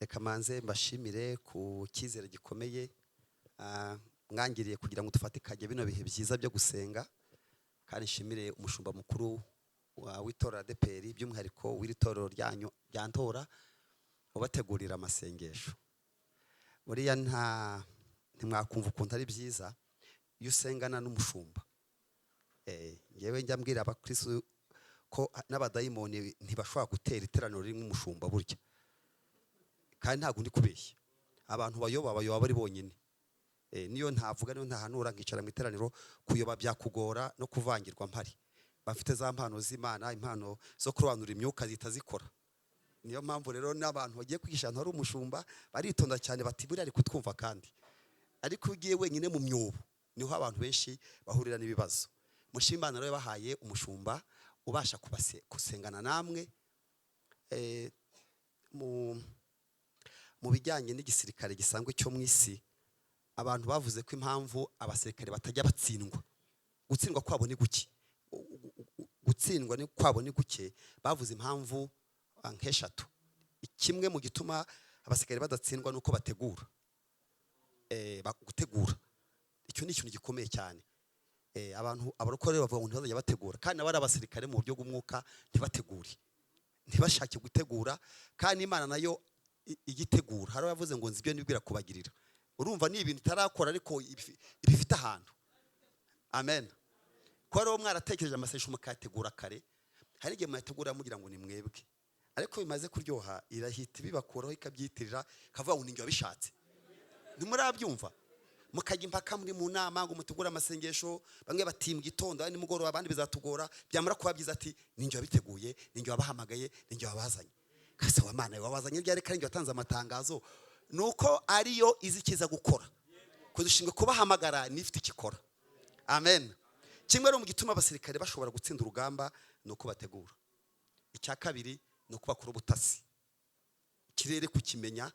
Reka manze mbashimire ku cyizere gikomeye mwangiriye kugira ngo dufatikanye bino bihe byiza byo gusenga, kandi nshimire umushumba mukuru w'itorero ADEPR, by'umwihariko w'iri torero ryanyu rya Ntora, ubategurira amasengesho. Buriya ntimwakumva ukuntu ari byiza iyo usengana n'umushumba. Ngewe njya mbwira abakristo ko n'abadayimoni ntibashobora gutera iteraniro ririmo umushumba burya, kandi ntabwo ndi kubeshya. Abantu bayoba bayoba bari bonyine. Niyo ntavuga, niyo ntahanura, nkicara mu iteraniro, kuyoba byakugora no kuvangirwa mpari. Bafite za mpano z'Imana, impano zo kurobanura imyuka zihita zikora. Niyo mpamvu rero n'abantu bagiye kwigisha ahantu hari umushumba baritonda cyane, bati: "Buriya ari kutwumva." Kandi ariko iyo ugiye wenyine mu myobo, niho abantu benshi bahurira n'ibibazo. Mushima Imana rero yabahaye umushumba ubasha gusengana namwe. Mu bijyanye n'igisirikare gisanzwe cyo mu isi, abantu bavuze ko impamvu abasirikare batajya batsindwa, gutsindwa kwabo ni guke, gutsindwa ni kwabo ni guke, bavuze impamvu nk'eshatu. Kimwe mu gituma abasirikare badatsindwa ni uko bategura. Gutegura icyo ni ikintu gikomeye cyane. Abantu abarokore bavuga ngo ntibazajya bategura, kandi nabo ari abasirikare mu buryo bw'umwuka, ntibategure, ntibashake gutegura, kandi Imana nayo igitegura. Hari abavuze ngo: "Nzi ibyo nibwira kubagirira." Urumva ni ibintu itarakora, ariko ibifite ahantu. Amen. Kuba rero mwaratekereje amasengesho mukayategura kare, hari igihe muyategura mugira ngo ni mwebwe, ariko bimaze kuryoha irahita ibibakuraho, ikabyitirira, ikavuga ngo: "Ni wabishatse." Ntimurabyumva? Mukajya impaka muri mu nama ngo mutegure amasengesho, bamwe bati mu gitondo, abandi nimugoroba, abandi bizatugora. Byamara kuba byiza, ati: "Ninjye wabiteguye, ninjye wabahamagaye, ninjye wabazanye." Kase wa Mana, wabazanye ryari kandi watanze amatangazo? Nuko ariyo izi ikiza gukora, kudushinga kubahamagara nifite ikikora. Amen. Kimwe rero mu gituma abasirikare bashobora gutsinda urugamba ni uko bategura. Icya kabiri ni uko bakora ubutasi, ikirere kukimenya.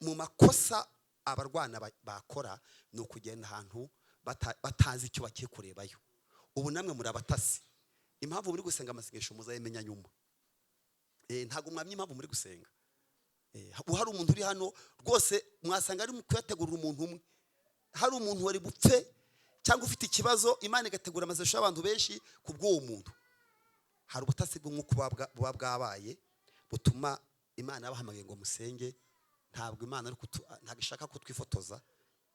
Mu makosa abarwana bakora ni ukugenda ahantu batazi icyo bagiye kurebayo. Ubu namwe muri abatasi. Impamvu muri gusenga amasengesho muzayimenya nyuma. Ntabwo mwamenya impamvu muri gusenga. Ubu hari umuntu uri hano rwose mwasanga ari mu kuyategurira umuntu umwe, hari umuntu wari bupfe cyangwa ufite ikibazo, Imana igategura amasengesho y'abantu benshi ku bw'uwo muntu. Hari ubutasi bw'umwuka buba bwabaye butuma Imana yabahamagaye ngo musenge. Ntabwo Imana ntabwo ishaka ko twifotoza,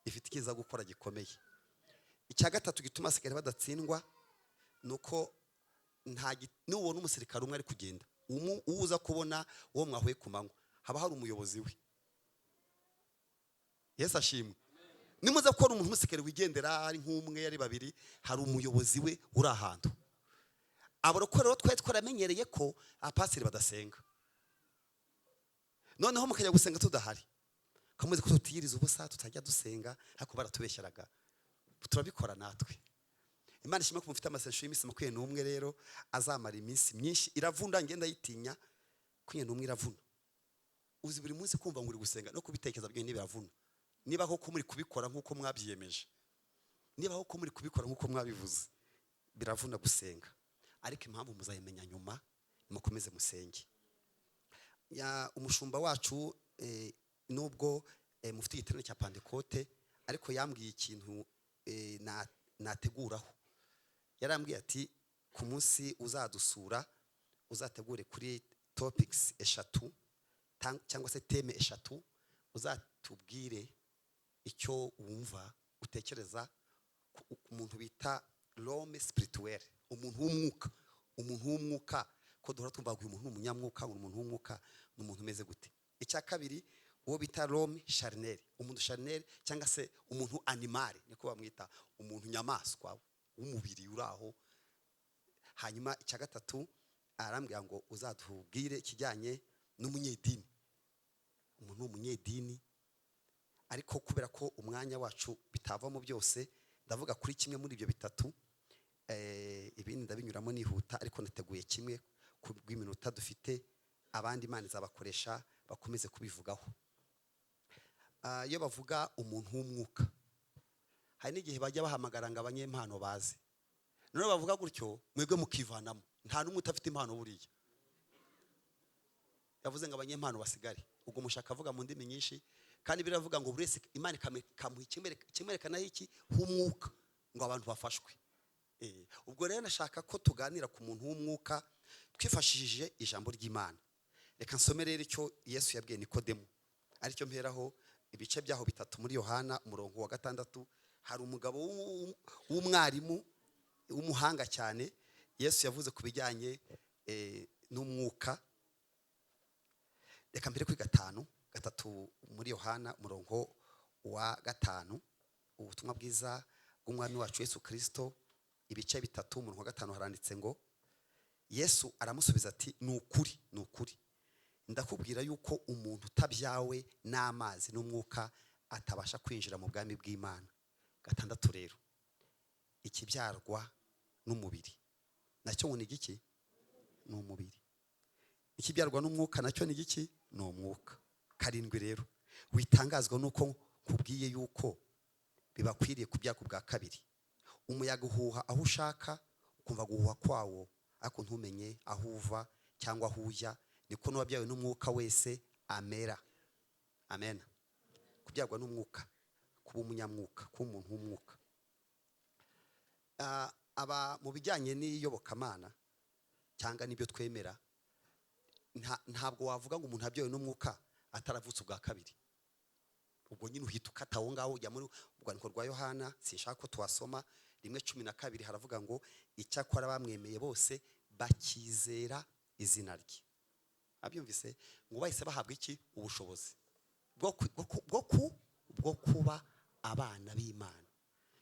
ifite icyiza gukora gikomeye. Icya gatatu gituma abasirikare badatsindwa ni uko nubona umusirikare umwe ari kugenda, uwo uza kubona, uwo mwahuye ku manywa, haba hari umuyobozi we. Yesu ashimwe. Nimuza kubona umuntu w'umusirikare wigendera ari nk'umwe, ari babiri, hari umuyobozi we uri ahantu. Abarokore rero twari twaramenyereye ko abapasiteri badasenga, noneho mukajya gusenga tudahari, kamuzi ko tutiyiriza ubusa, tutajya dusenga, ariko baratubeshyeraga, turabikora natwe. Imana ishimwe ko mufite amasengesho y'iminsi 21 rero azamara iminsi myinshi. Iravuna, ngenda yitinya 21 iravuna. Uzi buri munsi kumva ngo uri gusenga no kubitekereza byonyine biravuna. Niba koko muri kubikora nk'uko mwabyiyemeje, niba koko muri kubikora nk'uko mwabivuze, biravuna gusenga, ariko impamvu muzayimenya nyuma. Mukomeze musenge. Ya umushumba wacu, nubwo mufite igiterane cya Pantekote, ariko yambwiye ikintu nateguraho. Yarambwiye ati: "Ku munsi uzadusura uzategure kuri topics eshatu cyangwa se thème eshatu, uzatubwire icyo wumva utekereza ku muntu bita l'homme spirituel, umuntu w'umwuka." Umuntu w'umwuka, ko duhora twumva ngo uyu muntu ni umunyamwuka, ngo umuntu w'umwuka ni umuntu umeze gute? Icya kabiri, uwo bita l'homme charnel, umuntu charnel cyangwa se umuntu animal, niko bamwita, umuntu nyamaswa w'umubiri uri aho. Hanyuma icya gatatu, arambwira ngo uzatubwire ikijyanye n'umunyedini, umuntu w'umunyedini. Ariko kubera ko umwanya wacu bitavamo byose, ndavuga kuri kimwe muri ibyo bitatu, ibindi ndabinyuramo nihuta. Ariko nateguye kimwe ku bw'iminota dufite, abandi Imana izabakoresha bakomeze kubivugaho. Iyo bavuga umuntu w'umwuka, hari n'igihe bajya bahamagara ngo abanyempano baze. Noneho bavuga gutyo, mwebwe mukivanamo. Nta n'umwe udafite impano buriya. Yavuze ngo abanyempano basigare. Ubwo mushaka avuga mu ndimi nyinshi, kandi biravuga ngo buri wese Imana ikamuha ikimwerekanaho iki h'umwuka ngo abantu bafashwe. Ubwo rero nashaka ko tuganira ku muntu w'umwuka twifashishije ijambo ry'Imana. Reka nsome rero icyo Yesu yabwiye Nikodemu, aricyo mperaho ibice byaho bitatu muri Yohana umurongo wa 6. Hari umugabo w'umwarimu w'umuhanga cyane, Yesu yavuze ku bijyanye n'umwuka. Reka mbere kuri 5:3 muri Yohana umurongo wa 5, ubutumwa bwiza bw'umwami wacu Yesu Kristo, ibice 3 umurongo wa 5, haranditse ngo Yesu aramusubiza ati: "Ni ukuri, ni ukuri, ndakubwira yuko umuntu utabyawe n'amazi n'umwuka atabasha kwinjira mu bwami bw'Imana." 6 rero, ikibyarwa n'umubiri nacyo ngo ni igiki? Ni umubiri. Ikibyarwa n'umwuka nacyo ni igiki? Ni umwuka. 7 rero, witangazwa nuko nkubwiye yuko bibakwiriye kubyarwa ubwa kabiri. Umuyaga uhuha aho ushaka, ukumva guhuha kwawo, ariko ntumenye aho uva cyangwa aho ujya, niko n'uwabyawe n'umwuka wese amera. Amen. Kubyarwa n'umwuka, kuba umunyamwuka, kuba umuntu w'umwuka. Aba mu bijyanye n'iyobokamana cyangwa n'ibyo twemera, ntabwo wavuga ngo umuntu abyawe n'umwuka ataravutse ubwa kabiri. Ubwo nyine uhita ukata aho ngaho ujya muri urwandiko rwa Yohana, sinshaka ko tuhasoma, 1:12, haravuga ngo icyakora bamwemeye bose bakizera izina rye. Abyumvise ngo bahise bahabwa iki? Ubushobozi bwo kuba abana b'Imana.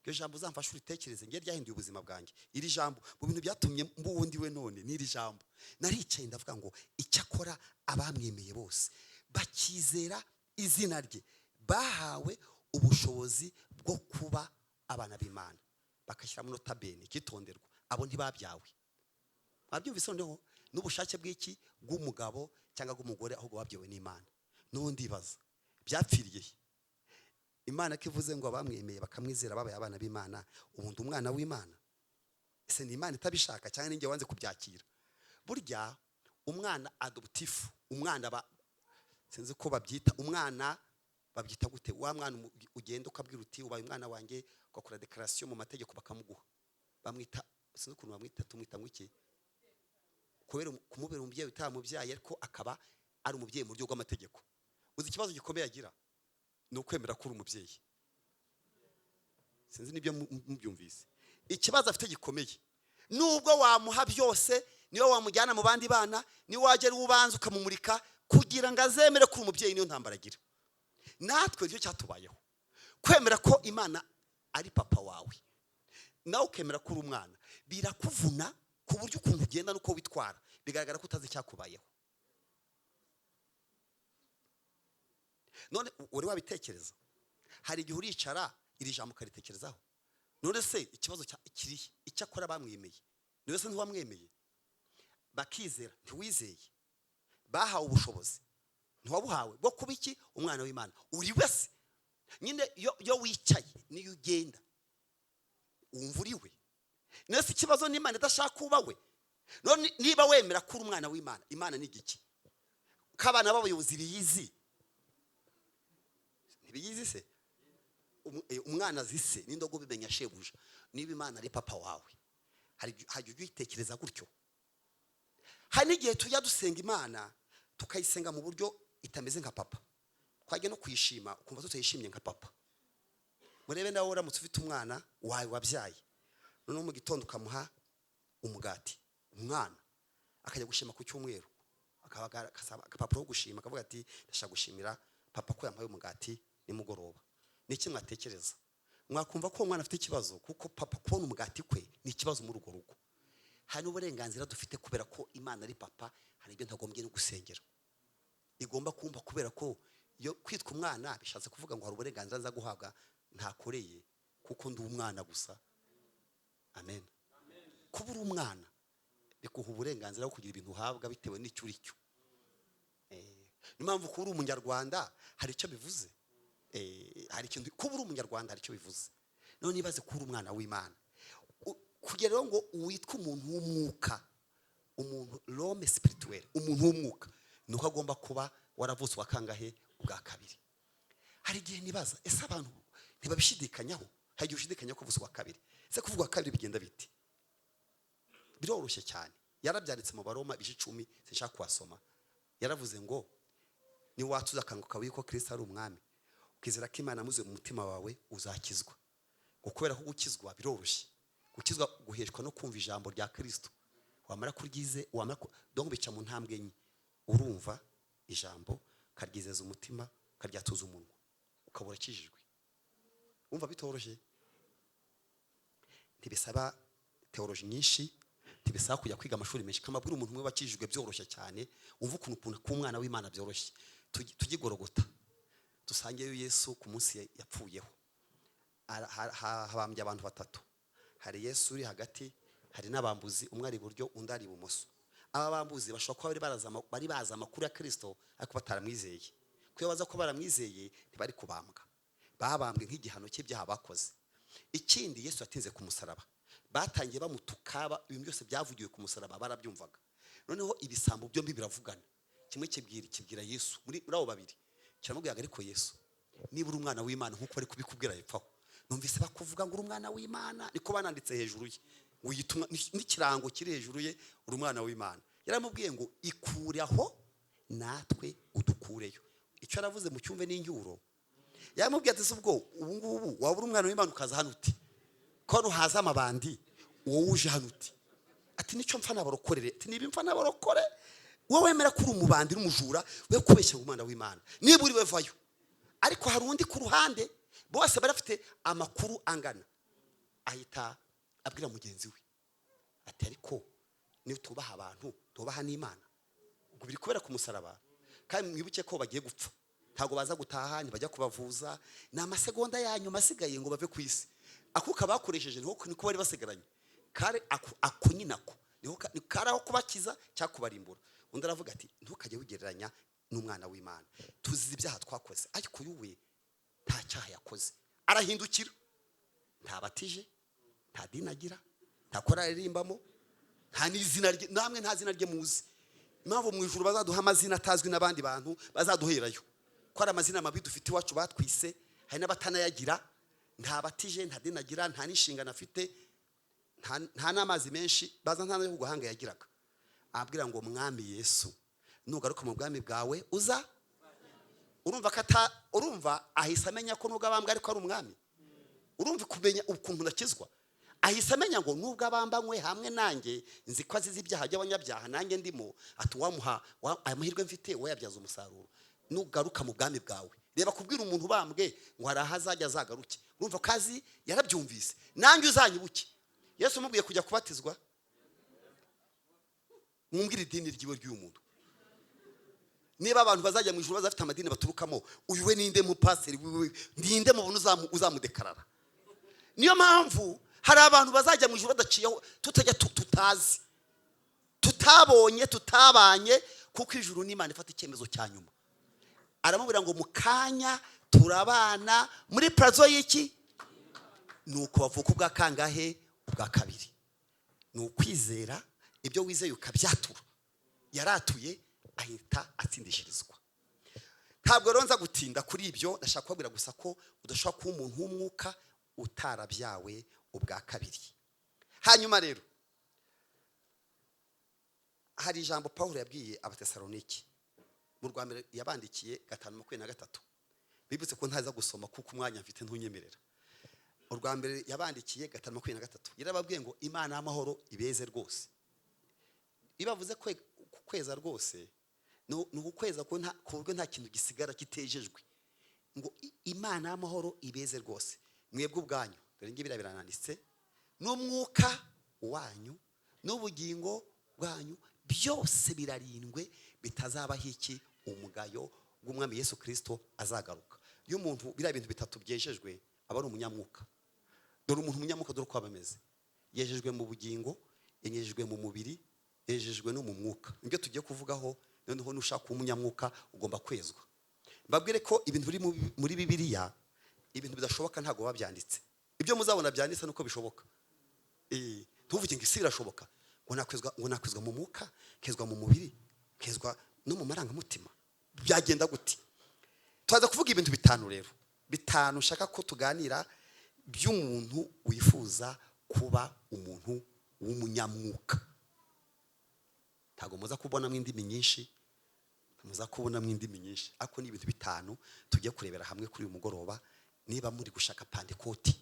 Iryo jambo uzamfashe uritekereze, ngiye ryahinduye ubuzima bwanjye. Iri jambo mu bintu byatumye mbundi we none ni iri jambo. Naricaye ndavuga ngo icyakora abamwemeye bose bakizera izina rye bahawe ubushobozi bwo kuba abana b'Imana. Bakashyiramo nota bene, icyitonderwa, abo ntibabyawe. Mwabyumvise noneho n'ubushake bw'iki? Bw'umugabo cyangwa bw'umugore, ahubwo babyawe n'Imana. N'ubundi ndibaza byapfiriye he? Imana ko ivuze ngo abamwemeye bakamwizera babaye abana b'Imana, ubundi umwana w'Imana ese ni Imana itabishaka cyangwa ninjye wanze kubyakira? Burya umwana adoptif, umwana ba sinzi ko babyita, umwana babyita gute? Wa mwana ugenda ukabwira uti ubaye umwana wanjye, ugakora déclaration mu mategeko bakamuguha, bamwita, sinzi ukuntu bamwita, tumwita ngo iki? Kubera kumubera umubyeyi utamubyaye, ariko akaba ari umubyeyi mu buryo bw'amategeko. Uzi ikibazo gikomeye agira? Ni ukwemera ko uri umubyeyi. Sinzi nibyo mubyumvise. Ikibazo afite gikomeye, nubwo wamuha byose, niyo wamujyana mu bandi bana, niyo wajya ari ubanza ukamumurika kugira ngo azemere ko uri umubyeyi, niyo ntambara agira. Natwe nicyo cyatubayeho. Kwemera ko Imana ari papa wawe, nawe ukemera ko uri umwana, birakuvuna ku buryo ukuntu ugenda n'uko witwara bigaragara ko utazi icyakubayeho. None uri wabitekereza? Hari igihe uricara iri jambo ukaritekerezaho. None se ikibazo kirihe? Icyakora bamwemeye, niwe se ntiwamwemeye bakizera? Ntiwizeye? Bahawe ubushobozi, ntiwabuhawe bwo kuba iki? Umwana w'Imana. Uri wese nyine iyo wicaye niyo ugenda wumva uri we. Niyo se ikibazo n'Imana idashaka kuba we? None niba wemera ko uri umwana w'Imana, Imana ni igiki? Ko abana b'abayobozi biyizi, ntibiyizi se? Umwana azi se n'indogobe imenya shebuja. Niba Imana ari papa wawe, hari ujya uyitekereza gutyo? Hari n'igihe tujya dusenga Imana tukayisenga mu buryo itameze nka papa, twajya no kuyishima ukumva tutayishimye nka papa. Murebe nawe uramutse ufite umwana wawe wabyaye, noneho mu gitondo ukamuha umugati, umwana akajya gushima ku cyumweru, akasaba agapapuro ko gushima, akavuga ati ndashaka gushimira papa ko yampaye umugati nimugoroba. Ni iki mwatekereza? Mwakumva ko uwo mwana afite ikibazo, kuko papa kubona umugati kwe ni ikibazo muri urwo rugo. Hari n'uburenganzira dufite kubera ko Imana ari papa, hari ibyo ntagombye no gusengera igomba kumva, kubera ko iyo kwitwa umwana bishatse kuvuga ngo hari uburenganzira nza guhabwa ntakoreye kuko ndi umwana gusa. Amen. Kuba uri umwana bikuha uburenganzira bwo kugira ibintu uhabwa bitewe n'icyo uri cyo. Niyo mpamvu kuba uri umunyarwanda hari icyo bivuze. Hari ikintu kuba uri umunyarwanda hari icyo bivuze. None nibaze kuba uri umwana w'Imana, kugira rero ngo witwe umuntu w'umwuka, umuntu l'homme spirituel, umuntu w'umwuka, Ni uko agomba kuba waravutse ubwa kangahe? Ubwa kabiri. Hari igihe nibaza, ese abantu ntibabishidikanyaho? Hari igihe ushidikanya ko uvutse ubwa kabiri. Ese kuvuga ubwa kabiri bigenda biti? Biroroshye cyane. Yarabyanditse mu Baroma ibice 10, sinshaka kuhasoma. Yaravuze ngo niwatuza akanwa kawe yuko Kristo ari umwami, ukizera ko Imana yamuzuye mu mutima wawe, uzakizwa. Ngo kubera ko gukizwa biroroshye, gukizwa guheshwa no kumva ijambo rya Kristo, wamara kuryize, wamara donc bica mu ntambwe enye: urumva ijambo, ukaryizeza umutima, ukaryatuza umunwa, ukaba urakijijwe. Wumva bitoroshye? Ntibisaba théologie nyinshi, ntibisaba kujya kwiga amashuri menshi. Kamabwira umuntu umwe wakijijwe byoroshye cyane, wumva ukuntu k'umwana w'Imana byoroshye. Tujye i Gorogota, dusangeyo Yesu ku munsi yapfuyeho. Habambye abantu batatu: hari Yesu uri hagati, hari n'abambuzi, umwe ari iburyo, undi ari ibumoso. Aba bambuzi bashobora kuba bari bazi amakuru ya Kirisito ariko bataramwizeye, kuko iyo baza kuba baramwizeye ntibari kubambwa. Babambwe nk'igihano cy'ibyaha bakoze. Ikindi, Yesu yatinze ku musaraba, batangiye bamutuka, ibintu byose byavugiwe ku musaraba barabyumvaga. Noneho ibisambo byombi biravugana, kimwe kibwira Yesu, muri abo babiri kiramubwira ngo: "Ariko Yesu, niba uri umwana w'Imana nk'uko bari kubikubwira hepfo aho, numvise bakuvuga ngo uri umwana w'Imana, niko bananditse hejuru ye, ngo uyita n'ikirango kiri hejuru ye, uri umwana w'Imana." Yaramubwiye ngo: "Ikuraho natwe udukureyo." Icyo yaravuze mu cyumve n'incyuro. Yaramubwiye ati: "Si ubwo ubu ngubu waba uri umwana w'Imana, ukaza hano uti ko hano haza amabandi, wowe uje hano uti?" Ati: "Nicyo mpfa n'abarokorere." Ati: "Niba impfa n'abarokore, wowe wemera ko uri umubandi n'umujura, we kubeshya umwana w'Imana, niba uri we vayo." Ariko hari undi ku ruhande, bose bari bafite amakuru angana, ahita abwira mugenzi we ati: "Ariko niba tubaha abantu, tubaha n'Imana." Ubwo biri kubera ku musaraba, kandi mwibuke ko bagiye gupfa, ntabwo baza gutaha, ntibajya kubavuza, ni amasegonda ya nyuma asigaye ngo bave ku isi. Akuka bakoresheje niko bari basigaranye kare ako nyine, ako niho ni kari aho kubakiza cyangwa kubarimbura. Undi aravuga ati: "Ntukajye wigereranya n'umwana w'Imana, tuzi ibyaha twakoze, ariko uyu we nta cyaha yakoze." Arahindukira, ntabatije, nta dini agira, nta korali aririmbamo, nta n'izina rye, namwe nta zina rye muzi. Impamvu mu ijuru bazaduha amazina atazwi n'abandi bantu, bazaduherayo ko ari amazina mabi dufite iwacu batwise, hari n'abatanayagira. Ntabatije, nta dini agira, nta n'inshingano afite, nta n'amazi menshi baza, nta n'ayo ku gahanga yagiraga. Abwira ngo: "Mwami Yesu, nugaruka mu bwami bwawe uza." Urumva ko ata urumva ahise amenya ko nubwo abambwa ariko ari umwami. Urumva kumenya ukuntu ndakizwa, ahise amenya ngo nubwo abambanywe hamwe nanjye, nzi ko azize ibyaha by'abanyabyaha, nanjye ndimo. Ati: "Wamuha aya mahirwe mfite, wayabyaza umusaruro, nugaruka mu bwami bwawe." Reba kubwira umuntu ubambwe ngo hari aho azajya azagaruke. Urumva ko azi, yarabyumvise: "Nanjye uzanyibuke." Yesu umubwiye kujya kubatizwa, mwumvire idini ryiwe ry'uyu muntu. Niba abantu bazajya mu ijuru bazafite amadini baturukamo, uyu we ninde? Mupasiteri wiwe ninde mubona uzamudekarara? Niyo mpamvu hari abantu bazajya mu ijuru badaciyeho, tutajya tutazi, tutabonye, tutabanye, kuko ijuru n'Imana ifata icyemezo cya nyuma. Aramubwira ngo: "Mu kanya turabana muri paradizo y'iki." Ni uko bavuka ubwa kangahe? Ubwa kabiri. Ni ukwizera ibyo wizeye ukabyatura. Yaratuye, ahita atsindishirizwa. Ntabwo rero nza gutinda kuri ibyo. Ndashaka kubabwira gusa ko udashobora kuba umuntu w'umwuka utarabyawe ubwa kabiri. Hanyuma rero hari ijambo Paul yabwiye Abatesaloniki mu rwa mbere yabandikiye 5:23. Bibutse ko ntaza gusoma kuko umwanya mfite ntunyemerera. Urwa mbere yabandikiye 5:23, yarababwiye ngo: "Imana y'amahoro ibeze rwose." Iyo bavuze kweza rwose, ni ukweza ku buryo nta kintu gisigara kitejejwe. Ngo: "Imana y'amahoro ibeze rwose mwebwe ubwanyu." Dore ngibi birananditse: "N'umwuka wanyu n'ubugingo bwanyu byose birarindwe, bitazabaho iki? Umugayo bw'umwami Yesu Kirisito azagaruka." Iyo umuntu biriya bintu bitatu byejejwe, aba ari umunyamwuka. Dore umuntu umunyamwuka, dore uko aba ameze: yejejwe mu bugingo, yejejwe mu mubiri, yejejwe no mu mwuka. Nibyo tugiye kuvugaho noneho. Nushaka kuba umunyamwuka ugomba kwezwa. Mbabwire ko ibintu biri muri Bibiliya, ibintu bidashoboka ntabwo biba byanditse. Ibyo muzabona byanditse nuko bishoboka. Ntuvuge ngo isi birashoboka, ngo nakwezwa mu mwuka, kezwa mu mubiri, kezwa. No mu marangamutima byagenda gute? Turaza kuvuga ibintu bitanu rero, bitanu nshaka ko tuganira by'umuntu wifuza kuba umuntu w'umunyamwuka. Ntabwo muza kubonamo indimi nyinshi, muza kubonamo indimi nyinshi, ariko ni ibintu bitanu tugiye kurebera hamwe kuri uyu mugoroba. Niba muri gushaka Pantekoti,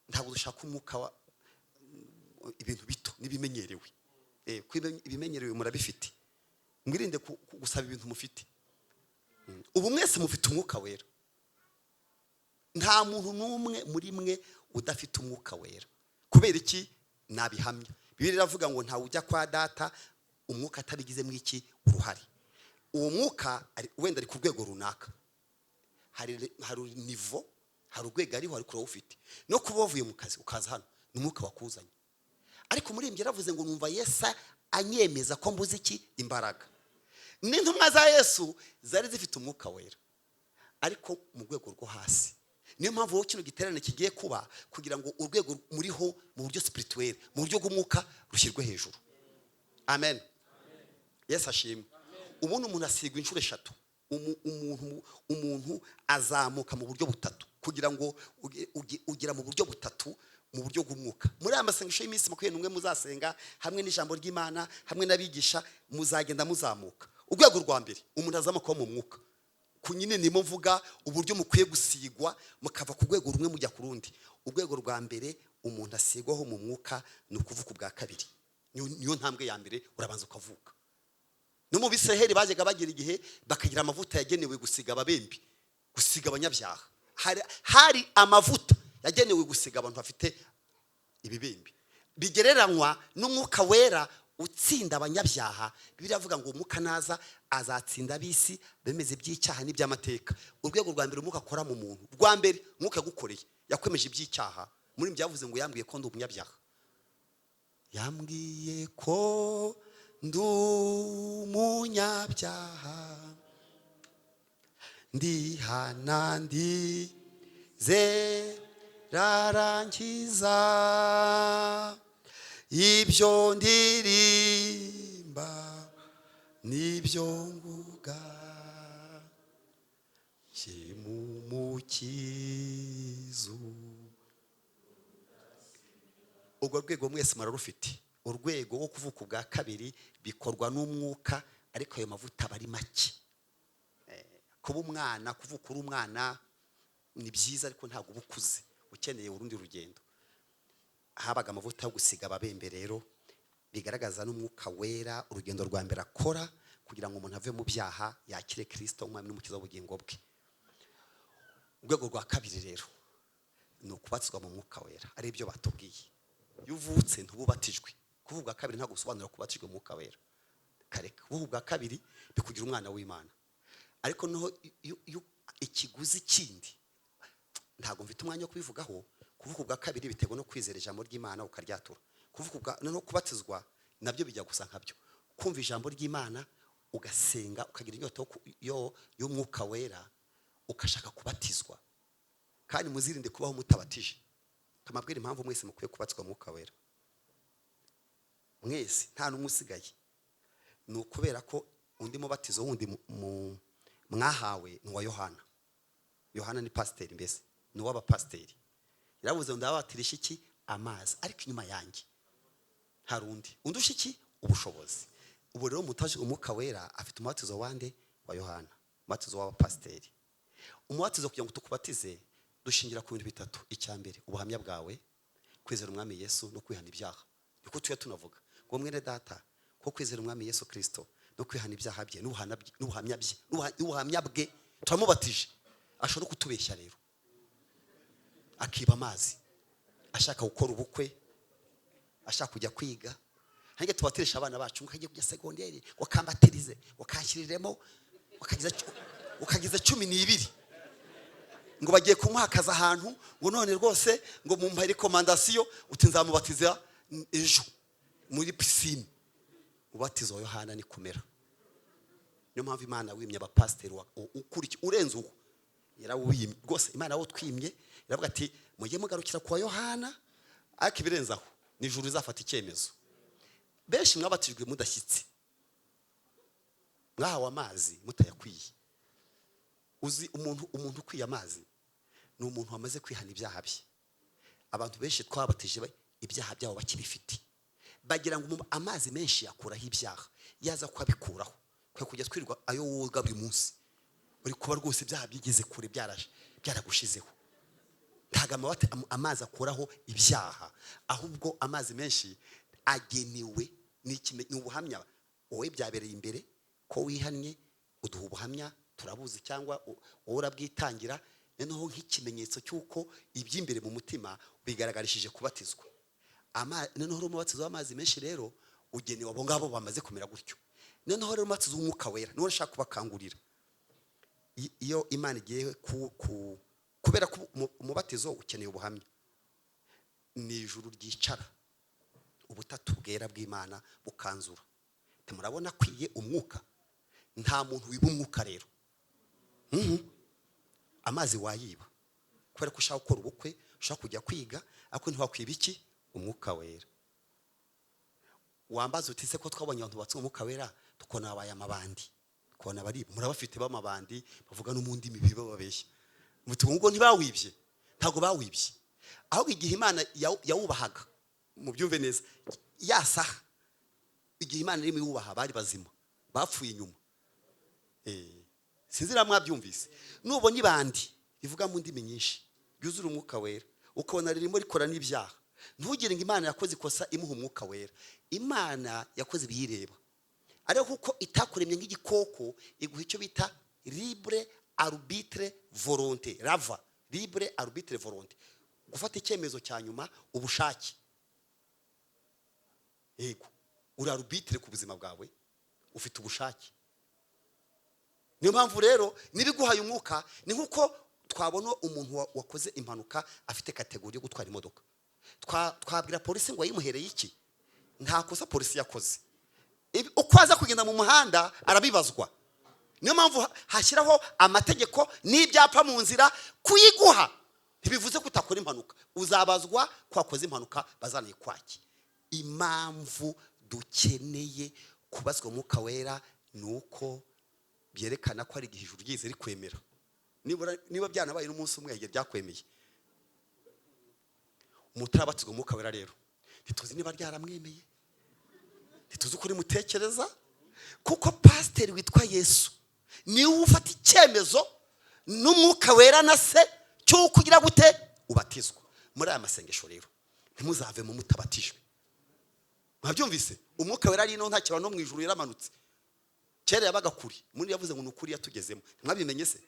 ntabwo dushaka umwuka wa ibintu bito n'ibimenyerewe. Ko ibimenyerewe murabifite, mwirinde gusaba ibintu mufite. Ubu mwese mufite Umwuka Wera. Nta muntu n'umwe muri mwe udafite Umwuka Wera. Kubera iki nabihamya? Bibiliya iravuga ngo ntawe ujya kwa Data Umwuka atabigizemo iki? Uruhare. Uwo Mwuka wenda ari ku rwego runaka, hari niveau, hari urwego ariho, ariko urawufite. No kuba wavuye mu kazi ukaza hano, ni Umwuka wakuzanye. Ariko muri ibyo yaravuze ngo numva Yesu anyemeza ko mbuze iki? Imbaraga. N'intumwa za Yesu zari zifite Umwuka Wera, ariko mu rwego rwo hasi. Niyo mpamvu wowe kino giterane kigiye kuba kugira ngo urwego muriho mu buryo spirituel, mu buryo bw'umwuka, rushyirwe hejuru. Amen. Yesu ashimwe. Ubundi umuntu asigwa inshuro eshatu. Umuntu azamuka mu buryo butatu, kugira ngo ugera mu buryo butatu mu buryo bw'umwuka. Muri aya masengesho y'iminsi 21 muzasenga hamwe n'ijambo ry'Imana, hamwe n'abigisha, muzagenda muzamuka. Urwego rwa mbere umuntu azamuka mu mwuka, ku nyine ndimo mvuga uburyo mukwiye gusigwa mukava ku rwego rumwe mujya ku rundi. Urwego rwa mbere umuntu asigwaho mu mwuka ni ukuvuka ubwa kabiri. Niyo ntambwe ya mbere, urabanza ukavuka. No mu Bisiraheli bajyaga bagira igihe bakagira amavuta yagenewe gusiga ababembe, gusiga abanyabyaha. Hari amavuta yagenewe gusiga abantu bafite ibibembe, bigereranywa n'Umwuka Wera utsinda abanyabyaha. Bibiliya iravuga ngo Umwuka naza azatsinda ab'isi, bemeze iby'icyaha n'iby'amateka. Urwego rwa mbere Umwuka akora mu muntu, rwa mbere Umwuka yagukoreye, yakwemeje iby'icyaha. Muri byavuze ngo yambwiye ko ndi umunyabyaha, yambwiye ko ndi umunyabyaha, ndihana, ndizera, ibyo ndirimba nibyo nguga mukizu. Urwo rwego mwese murarufite, urwego rwo kuvuka ubwa kabiri bikorwa n'Umwuka, ariko ayo mavuta aba ari make. Kuba umwana, kuvuka uri umwana ni byiza, ariko ntabwo uba ukuze, ukeneye urundi rugendo. Habaga amavuta yo gusiga ababembe rero, bigaragaza n'Umwuka Wera, urugendo rwa mbere akora kugira ngo umuntu ave mu byaha, yakire Kirisito umwami n'Umukiza w'ubugingo bwe. Urwego rwa kabiri rero ni ukubatizwa mu Mwuka Wera, ari byo batubwiye. Iyo uvutse ntububatijwe. Kuvuga kabiri ntabwo bisobanura kubatijwe mu Mwuka Wera. Kareka, kuvuga ubwa kabiri bikugira umwana w'Imana, ariko noneho iyo ikiguzi kindi ntabwo mfite umwanya wo kubivugaho. Kuvuga ubwa kabiri biterwa no kwizera ijambo ry'Imana ukaryatura. Kuvuga ubwa noneho kubatizwa nabyo bijya gusa nkabyo, kumva ijambo ry'Imana, ugasenga, ukagira inyota y'Umwuka Wera, ugashaka kubatizwa. Kandi muzirinde kubaho mutabatije. Kamabwira impamvu mwese mukwiye kubatizwa Mwuka Wera, mwese, nta n'umwe usigaye. Ni ukubera ko undi mubatizo wundi mwahawe ni uwa Yohana. Yohana ni pasiteri, mbese ni uw'abapasiteri. Yaravuze ngo ndababatirisha iki? Amazi, ariko inyuma yanjye hari undi undusha iki? Ubushobozi. Ubu rero mutaje Umwuka Wera afite umubatizo wande? Wa Yohana, umubatizo w'abapasiteri. Umubatizo, kugira ngo tukubatize, dushingira ku bintu bitatu. Icya mbere, ubuhamya bwawe, kwizera Umwami Yesu no kwihana ibyaha. Niko tujya tunavuga ngo mwene data, ko kwizera Umwami Yesu Kirisito no kwihana ibyaha bye n'ubuhamya bwe, turamubatije. Ashobora no kutubeshya rero, akiba amazi ashaka gukora ubukwe, ashaka kujya kwiga. Hange tubatirisha abana bacu ngo kajye kujya segonderi, ngo kambatirize, ngo kanshyiriremo, ukagiza 12, ngo bagiye kumuhakaza ahantu, ngo none rwose ngo mumpe recommandation, uti nzamubatiza ejo muri piscine. Ubatizo wa Yohana ni kumera. Niyo mpamvu Imana wimye abapasiteri urenze uwo yarawimye rwose. Imana wo twimye iravuga ati mujye mugarukira kwa Yohana, ariko ibirenze aho ni ijuru rizafata icyemezo. Benshi mwabatijwe mudashyitse. Mwahawe amazi mutayakwiye. Uzi umuntu ukwiye amazi ni umuntu wamaze kwihana ibyaha bye. Abantu benshi twabatije ibyaha byabo bakibifite, bagira ngo amazi menshi yakuraho ibyaha, yaza kwabikuraho kwe kujya twirirwa ayo woga buri munsi, uri kuba rwose ibyaha byigeze kure, byaragushizeho. Ntabwo amazi akuraho ibyaha, ahubwo amazi menshi agenewe ni ubuhamya. Wowe byabereye imbere ko wihannye, uduha ubuhamya turabuzi, cyangwa wowe urabwitangira, noneho nk'ikimenyetso cy'uko iby'imbere mu mutima bigaragarishije kubatizwa. Noneho umubatizo w'amazi menshi rero ugenewe abo ngabo bamaze kumera gutyo. Noneho rero umubatizo w'umwuka wera niwo nshaka kubakangurira. Iyo Imana igiye kubera ko umubatizo ukeneye ubuhamya, ni ijuru ryicara ubutatu bwera bw'Imana bukanzura. Murabona akwiye umwuka. Nta muntu wiba umwuka rero. Amazi wayiba kubera ko ushaka gukora ubukwe, ushaka kujya kwiga, ariko ntiwakwiba iki? Umwuka wera. Wambaza uti se ko twabonye abantu batse umwuka wera tukabona babaye amabandi, tukabona bari murabafite b'amabandi bavuga no mu ndimi bababeshya, muti ngo ntibawibye? Ntabwo bawibye, ahubwo igihe Imana yawubahaga, mubyumve neza, ya saha igihe Imana irimo iwubaha bari bazima, bapfuye inyuma. Sinzi niba mwabyumvise. Nubona ibandi rivuga mu ndimi nyinshi ryuzura umwuka wera, ukabona ririmo rikora n'ibyaha, ntugire ngo Imana yakoze ikosa imuha umwuka wera. Imana yakoze ibiyireba, ariko kuko itakuremye nk'igikoko, iguha icyo bita libre arbitre volonté, rava libre arbitre volonté, gufata icyemezo cya nyuma, ubushake. Yego, uri arbitre ku buzima bwawe, ufite ubushake. Niyo mpamvu rero nibiguhaye umwuka, ni nkuko twabona umuntu wakoze impanuka afite catégorie yo gutwara imodoka, twabwira polisi ngo yayimuhereye iki? Nta kosa polisi yakoze. Uko aza kugenda mu muhanda arabibazwa. Niyo mpamvu hashyiraho amategeko n'ibyapa mu nzira. Kuyiguha ntibivuze ko utakora impanuka, uzabazwa ko wakoze impanuka, bazanayikwake. Impamvu dukeneye kubazwa umwuka wera ni uko byerekana ko hari igihe ijuru ryize rikwemera. Niba byanabaye n'umunsi umwe, igihe byakwemeye. Umuntu utarabatizwa umwuka wera rero ntituzi niba ryaramwemeye, ntituzi uko rimutekereza, kuko pasiteri witwa Yesu niwe ufata icyemezo n'umwuka wera na se cy'uko ugira gute ubatizwa. Muri aya masengesho rero ntimuzavemo mutabatijwe. Mwabyumvise? Umwuka wera ari ino, nta kiba no mu ijuru, yaramanutse. Kera yabaga kure, muri yavuze ngo ni ukuri yatugezemo. Mwabimenye se?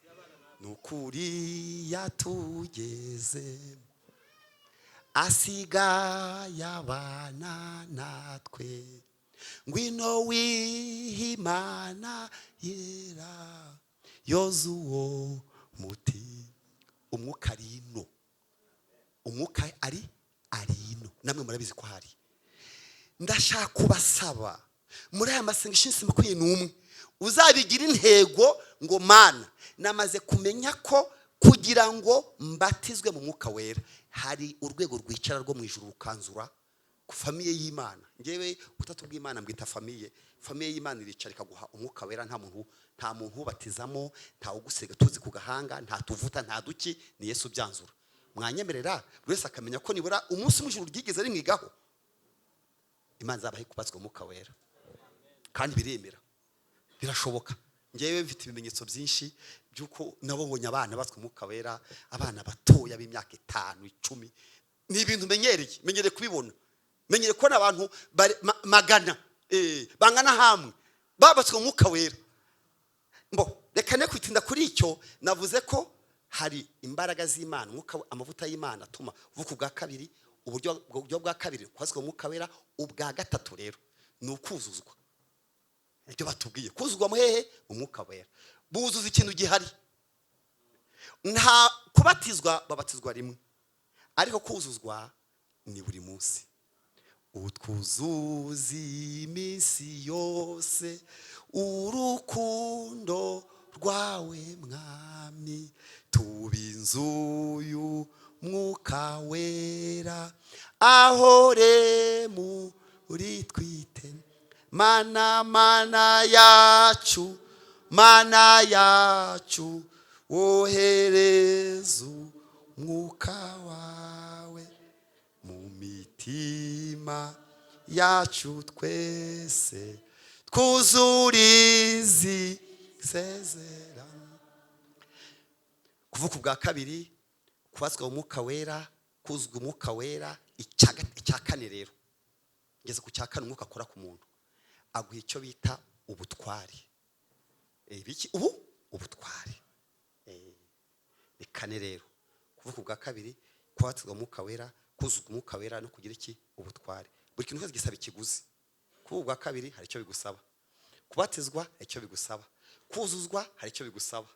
Ni ukuri yatugezemo, asigaye abana natwe. Ngwino wihimana yera yoza uwo muti. Umwuka ari ino, umwuka ari ino, namwe murabizi ko hari. Ndashaka kubasaba muri aya masengesho y'isi 21, uzabigira intego ngo: Mana, namaze kumenya ko kugira ngo mbatizwe mu mwuka wera hari urwego rwicara rwo mu ijuru rukanzura ku famille y'Imana. Ngewe ubutatu bw'Imana mbwita famille. Famille y'Imana iricara ikaguha umwuka wera. Nta muntu ubatizamo, nta ugusiga tuzi ku gahanga, nta tuvuta, nta duki, ni Yesu ubyanzura. Mwanyemerera buri wese akamenya ko nibura umunsi mu ijuru ryigeze rimwigaho. Imana izabahe kubatizwa umwuka wera, kandi biremera, birashoboka. Ngewe mfite ibimenyetso byinshi by'uko nabonye abana batwa umwuka wera, abana batoya b'imyaka 5, 10. Ni ibintu menyereye kubibona, menyereye kubona abantu magana bangana hamwe babatswe umwuka wera. Mbo reka ne kwitinda kuri icyo. Navuze ko hari imbaraga z'Imana, umwuka, amavuta y'Imana atuma uvuka ubwa kabiri. Uburyo bwa kabiri kwazwa umwuka wera. Ubwa gatatu rero ni ukuzuzwa. Ibyo batubwiye kuzuzwa mu hehe? Mu mwuka wera. Buzuza ikintu gihari. Nta kubatizwa, babatizwa rimwe, ariko kuzuzwa ni buri munsi. Utwuzuza iminsi yose urukundo rwawe, Mwami, tuba inzu y'umwuka wera, ahore muri twite. Mana, Mana yacu. Mana yacu, wohereza umwuka wawe mu mitima yacu twese, twuzurizi isezerano. Kuvuka ubwa kabiri, kubatizwa mu Mwuka Wera, kuzwa Umwuka Wera. Icya kane rero, ngeze ku cya kane, Umwuka akora ku muntu, aguha icyo bita ubutware. Biki? Ubu ubutware. Ni kane rero: kuvuka ubwa kabiri, kubatizwa Umwuka Wera, kuzuzwa Umwuka Wera no kugira iki? Ubutware. Buri kintu cyose gisaba ikiguzi. Kuba ubwa kabiri hari icyo bigusaba, kubatizwa hari icyo bigusaba, kuzuzwa hari icyo bigusaba,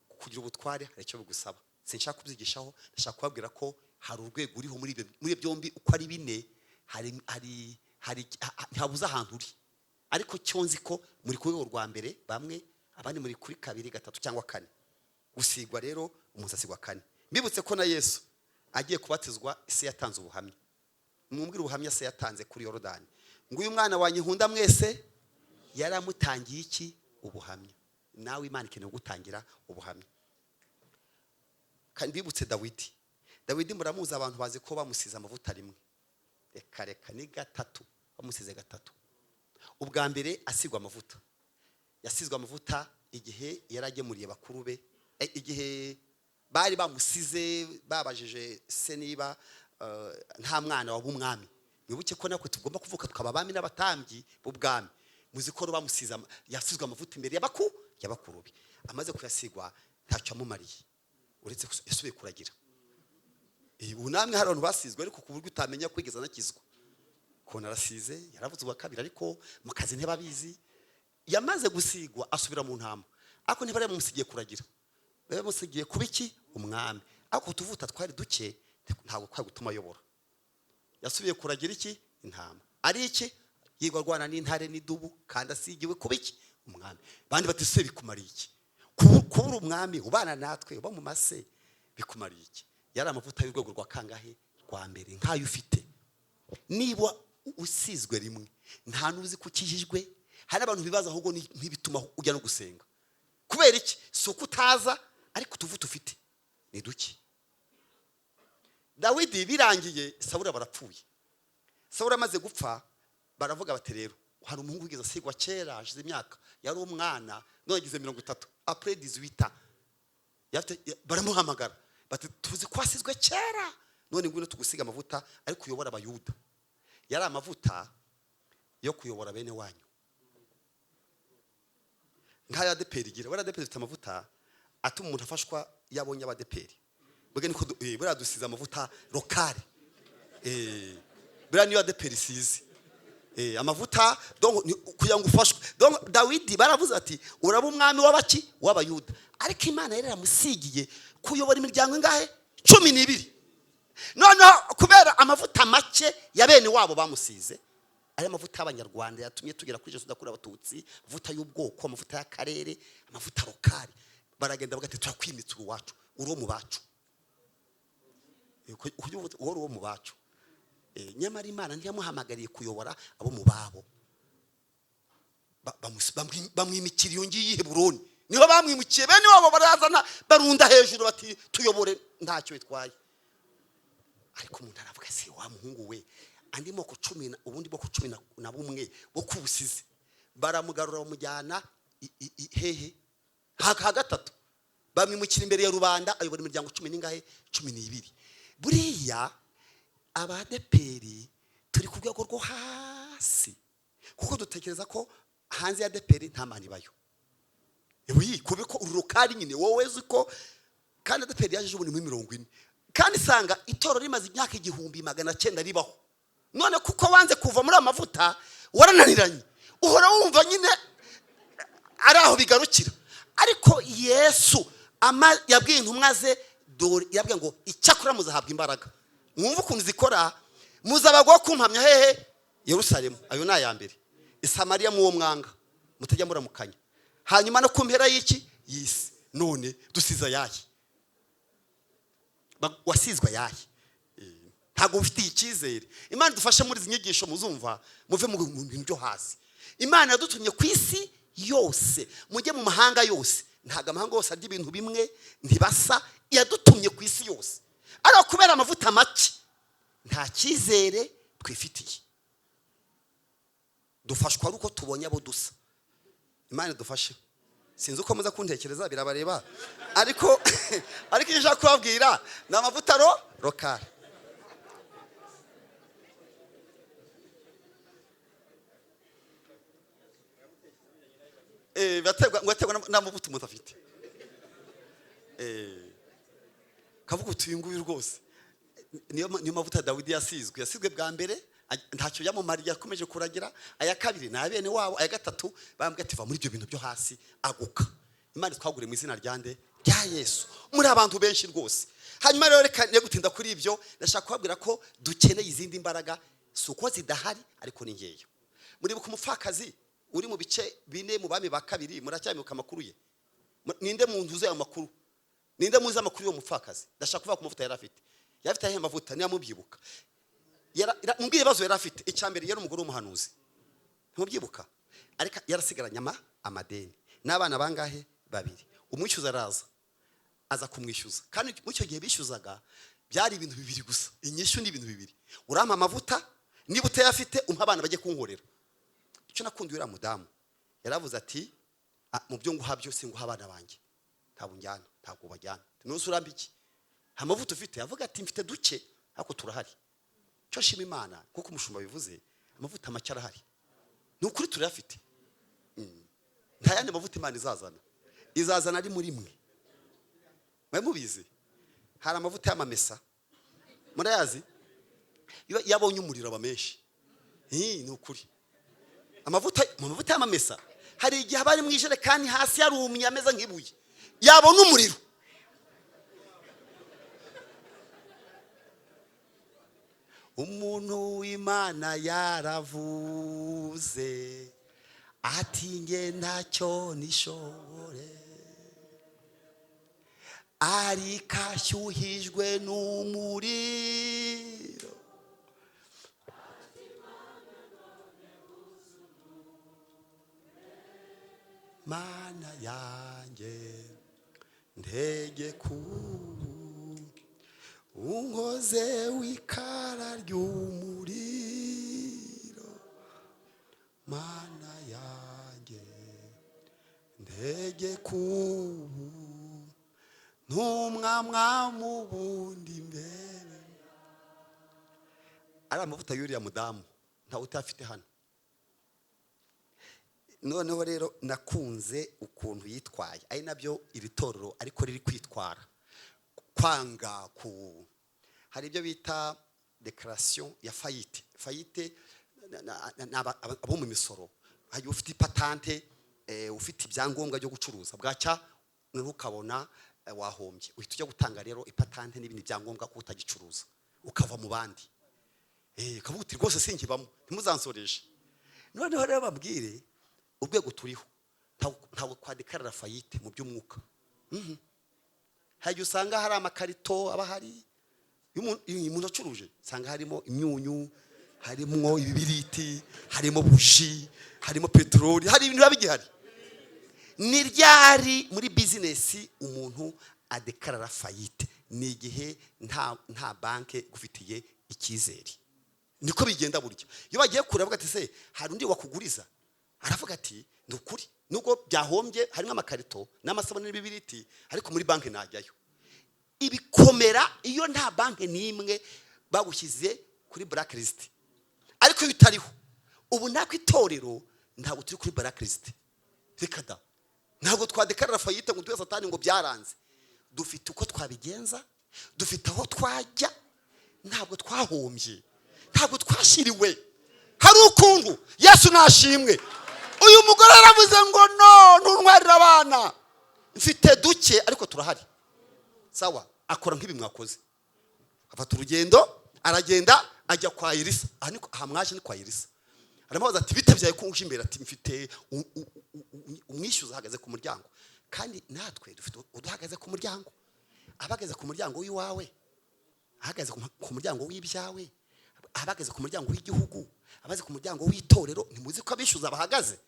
kugira ubutware hari icyo bigusaba. Sinshaka kubyigishaho, ndashaka kubabwira ko hari urwego uriho muri ibyo byombi uko ari bine. Hari ntihabuze ahantu uri, ariko cyo nzi ko muri ku rwego rwa mbere bamwe, abandi muri kuri kabiri, gatatu cyangwa kane. Gusigwa rero, umuntu asigwa kane. Mbibutse ko na Yesu agiye kubatizwa, ise yatanze ubuhamya. Mwumvire ubuhamya se yatanze kuri Yorodani ngo: "Uyu mwana wanjye nkunda mwese." Yaramutangiye iki? Ubuhamya. Nawe Imana ikeneye gutangira ubuhamya. Kandi mbibutse Dawidi. Dawidi muramuzi, abantu bazi ko bamusize amavuta rimwe. Reka reka, ni gatatu. Bamusize gatatu. Ubwa mbere asigwa amavuta, yasizwe amavuta igihe yari agemuriye bakuru be, igihe bari bamusize, babajije se niba nta mwana waba umwami. Mwibuke ko natwe tugomba kuvuka tukaba abami n'abatambyi b'ubwami. Muzi ko rero bamusize yasizwe amavuta imbere y'abakuru be. Amaze kuyasigwa ntacyo amumariye, uretse ko yasubiye kuragira. Ubu namwe hari abantu basizwe, ariko ku buryo utamenya kwigeza anakizwa. Ukuntu arasize, yaravuze ubwa kabiri, ariko mu kazi ntibabizi. Yamaze gusigwa asubira mu ntama, ariko ntibari bamusigiye kuragira, bari bamusigiye kuba iki? Umwami. Ariko utuvuta twari duke, ntabwo kwari gutuma ayobora. Yasubiye kuragira iki? Intama. Ari iki? Yigwa arwana n'intare n'idubu, kandi asigiwe kuba iki? Umwami. Bandi bati: "Se bikumariye iki kubura umwami ubana natwe, uba mu mase, bikumariye iki?" Yari amavuta y'urwego rwa kangahe? Rwa mbere. Nk'ayo ufite, niba usizwe rimwe, nta n'uzi ko ukijijwe. Hari abantu bibaza ahubwo ntibituma ujya no gusenga. Kubera iki? Si uko utaza, ariko utuvuta ufite ni duke. Dawidi birangiye, Sawuli barapfuye. Sawuli amaze gupfa, baravuga bati: "Rero hari umuhungu wigeze asigwa kera, hashize imyaka, yari umwana, none agize 30, après 18." Baramuhamagara bati: "Tuzi ko wasizwe kera, none ngwino tugusiga amavuta, ariko uyobora Abayuda." Yari amavuta yo kuyobora bene wanyu, nk'aya ADEPR igira. Buriya ADEPR ifite amavuta atuma umuntu afashwa iyo abonye abadeperi. Buriya niko buriya dusize amavuta locale. Buriya niyo ADEPR isize amavuta, donc kugira ngo ufashwe. Donc Dawidi baravuze ati: "Uraba umwami w'abaki? W'Abayuda." Ariko Imana yari yaramusigiye kuyobora imiryango ingahe? 12. Noneho kubera amavuta make ya bene wabo bamusize, ari amavuta y'Abanyarwanda yatumye tugera kuri Jenoside yakorewe Abatutsi, amavuta y'ubwoko, amavuta y'akarere, amavuta locale, baragenda bagati: "Turakwimitse, uwacu, uri uwo mu bacu." Uwo uri uwo mu bacu. Nyamara Imana ntiyamuhamagariye kuyobora abo mu babo. Bamwimikira iyo ngiyi i Heburoni. Niho bamwimukiye, bene wabo barazana, barunda hejuru bati: "Tuyobore, ntacyo bitwaye." Ariko umuntu aravuga: "Se wa muhungu we, andi moko cumi ubundi bwoko 11 bo kubusize?" Baramugarura, bamujyana hehe? Ha gatatu bamwimukira imbere ya rubanda, ayobora imiryango cumi n'ingahe? 12. Buriya abadeperi turi ku rwego rwo hasi, kuko dutekereza ko hanze ya ADEPR nta mana ibayo. Oui, kube ko uru locale nyine wowe uzi ko kandi ADEPR yaje ubundi muri 40, kandi isanga itorero rimaze imyaka 1900 ribaho. None kuko wanze kuva muri amavuta, warananiranye, uhora wumva nyine ari aho bigarukira. Ariko Yesu yabwiye intumwa ze, dore yabwiye ngo: "Icyakora muzahabwa imbaraga." Mwumve ukuntu zikora: "Muzabagwaho kumpamya hehe? Yerusalemu." Ayo ni aya mbere. "Isamariya muwo mwanga mutajya muramukanya, hanyuma no ku mpera y'iki? Y'isi." None dusize ayahe? Wasizwe ayahe? Ntabwo ufitiye icyizere. Imana idufashe muri izi nyigisho muzumva, muve mu bintu byo hasi. Imana yadutumye ku isi. Yose, mujye mu mahanga yose. Ntabwo amahanga yose arya ibintu bimwe, ntibasa. Yadutumye ku isi yose, ariko kubera amavuta make nta cyizere twifitiye. Dufashwa ari uko tubonye abo dusa. Imana idufashe. Sinzi uko muza kuntekereza, birabareba, ariko icyo nshaka kubabwira ni amavuta local. Biraterwa, ngo aterwa n'amavuta umuntu afite. Kavuga uti uyu nguyu rwose niyo mavuta Dawidi yasizwe bwa mbere, ntacyo yamumariye, yakomeje kuragira. Aya kabiri ni abene wabo, aya gatatu bambwiye ati va muri ibyo bintu byo hasi, aguka. Imana twagure mu izina rya nde? Rya Yesu. Muri abantu benshi rwose. Hanyuma rero reka ne gutinda kuri ibyo, ndashaka kubabwira ko dukeneye izindi mbaraga, si uko zidahari ariko ni nkeya. Muribuka umupfakazi uri mu bice 4 mu bami ba kabiri, muracyamibuka amakuru ye? Ninde muntu uzi ayo makuru? Ninde muzi amakuru y'uwo mupfakazi? Ndashaka kuvuga ku mavuta yari afite. Yari afite ayahe mavuta? Niba mubyibuka. Mumbwire ibibazo yari afite. Icya mbere, yari umugore w'umuhanuzi, ntimubyibuka? Ariko yarasigaranye amadeni n'abana bangahe? 2. Umwishyuza araza, aza kumwishyuza. Kandi muri icyo gihe bishyuzaga byari ibintu bibiri gusa, inyishyu ni ibintu bibiri: urampa amavuta, niba utayafite umpa abana bajye kunkorera. Icyo nakundiye uriya mudamu, yaravuze ati mu byo nguha byose nguha abana banjye, ntabwo njyana, ntabwo bajyana. None urampa iki? Nta mavuta ufite? Avuga ati mfite duke ariko turahari. Cyo shima Imana kuko umushumba bivuze, amavuta make arahari, ni ukuri turayafite. Nta yandi mavuta Imana izazana, izazana ari muri mwe. Mwe mubizi hari amavuta y'amamesa, murayazi? Iyo yabonye umuriro aba menshi. Ni ukuri. Amavuta y'amamesa hari igihe aba ari mu ijerekani hasi yarumye ameze nk'ibuye, yabona umuriro. Umuntu w'Imana yaravuze ati nge ntacyo nishobore, ariko ashyuhijwe n'umuriro. Mana yanjye ntege ku unkoze w'ikara ry'umuriro, Mana yanjye ntege ku ntumwamwa mu bundi mbere. Ari amavuta y'uriya mudamu ntawe utafite hano. Noneho rero nakunze ukuntu yitwaye, ari nabyo iri torero ariko riri kwitwara kwanga ku hari ibyo bita declaration ya faillite. Faillite abo mu misoro, hari ufite ipatante, ufite ibyangombwa byo gucuruza, bwacya ukabona wahombye, uhita ujya gutanga rero ipatante n'ibindi byangombwa ko utagicuruza, ukava mu bandi. Ukavuga uti rwose sinkibamo, ntimuzansoreshe. Noneho rero babwire urwego turiho, ntabwo twadekarara faillite mu by'umwuka. Hari igihe usanga hari amakarito aba ahari, iyo umuntu acuruje usanga harimo imyunyu, harimo ibibiriti, harimo buji, harimo peteroli, hari ibintu biba bigihari. Ni ryari muri bizinesi umuntu adekarara faillite? Ni igihe nta banke gufitiye icyizere. Niko bigenda burya. Iyo bagiye kure bavuga ati se hari undi wakuguriza, aravuga ati ni ukuri nubwo byahombye harimo amakarito n'amasabune n'ibibiriti, ariko muri banki najyayo. Ibikomera iyo nta banki n'imwe bagushyize kuri blacklist, ariko iyo utariho ubu natwe itorero ntabwo turi kuri blacklist. Reka da, ntabwo twadekarara faillite ngo tube satani ngo byaranze. Dufite uko twabigenza, dufite aho twajya, ntabwo twahombye, ntabwo twashiriwe. Hari ukuntu Yesu nashimwe. Uyu mugore aravuze ngo no, ntuntwarire abana, mfite duke ariko turahari. Sawa, akora nk'ibi mwakoze, afata urugendo aragenda ajya kwa Elisa. Aha ni aha mwaje ni kwa Elisa. Aramubaza ati bite byawe ko uje imbere? Ati mfite umwishyuza ahagaze ku muryango. Kandi natwe dufite uduhagaze ku muryango, abahagaze ku muryango w'iwawe, ahagaze ku muryango w'ibyawe, abahagaze ku muryango w'igihugu, abahagaze ku muryango w'itorero. Ntimuzi ko abishyuza bahagaze?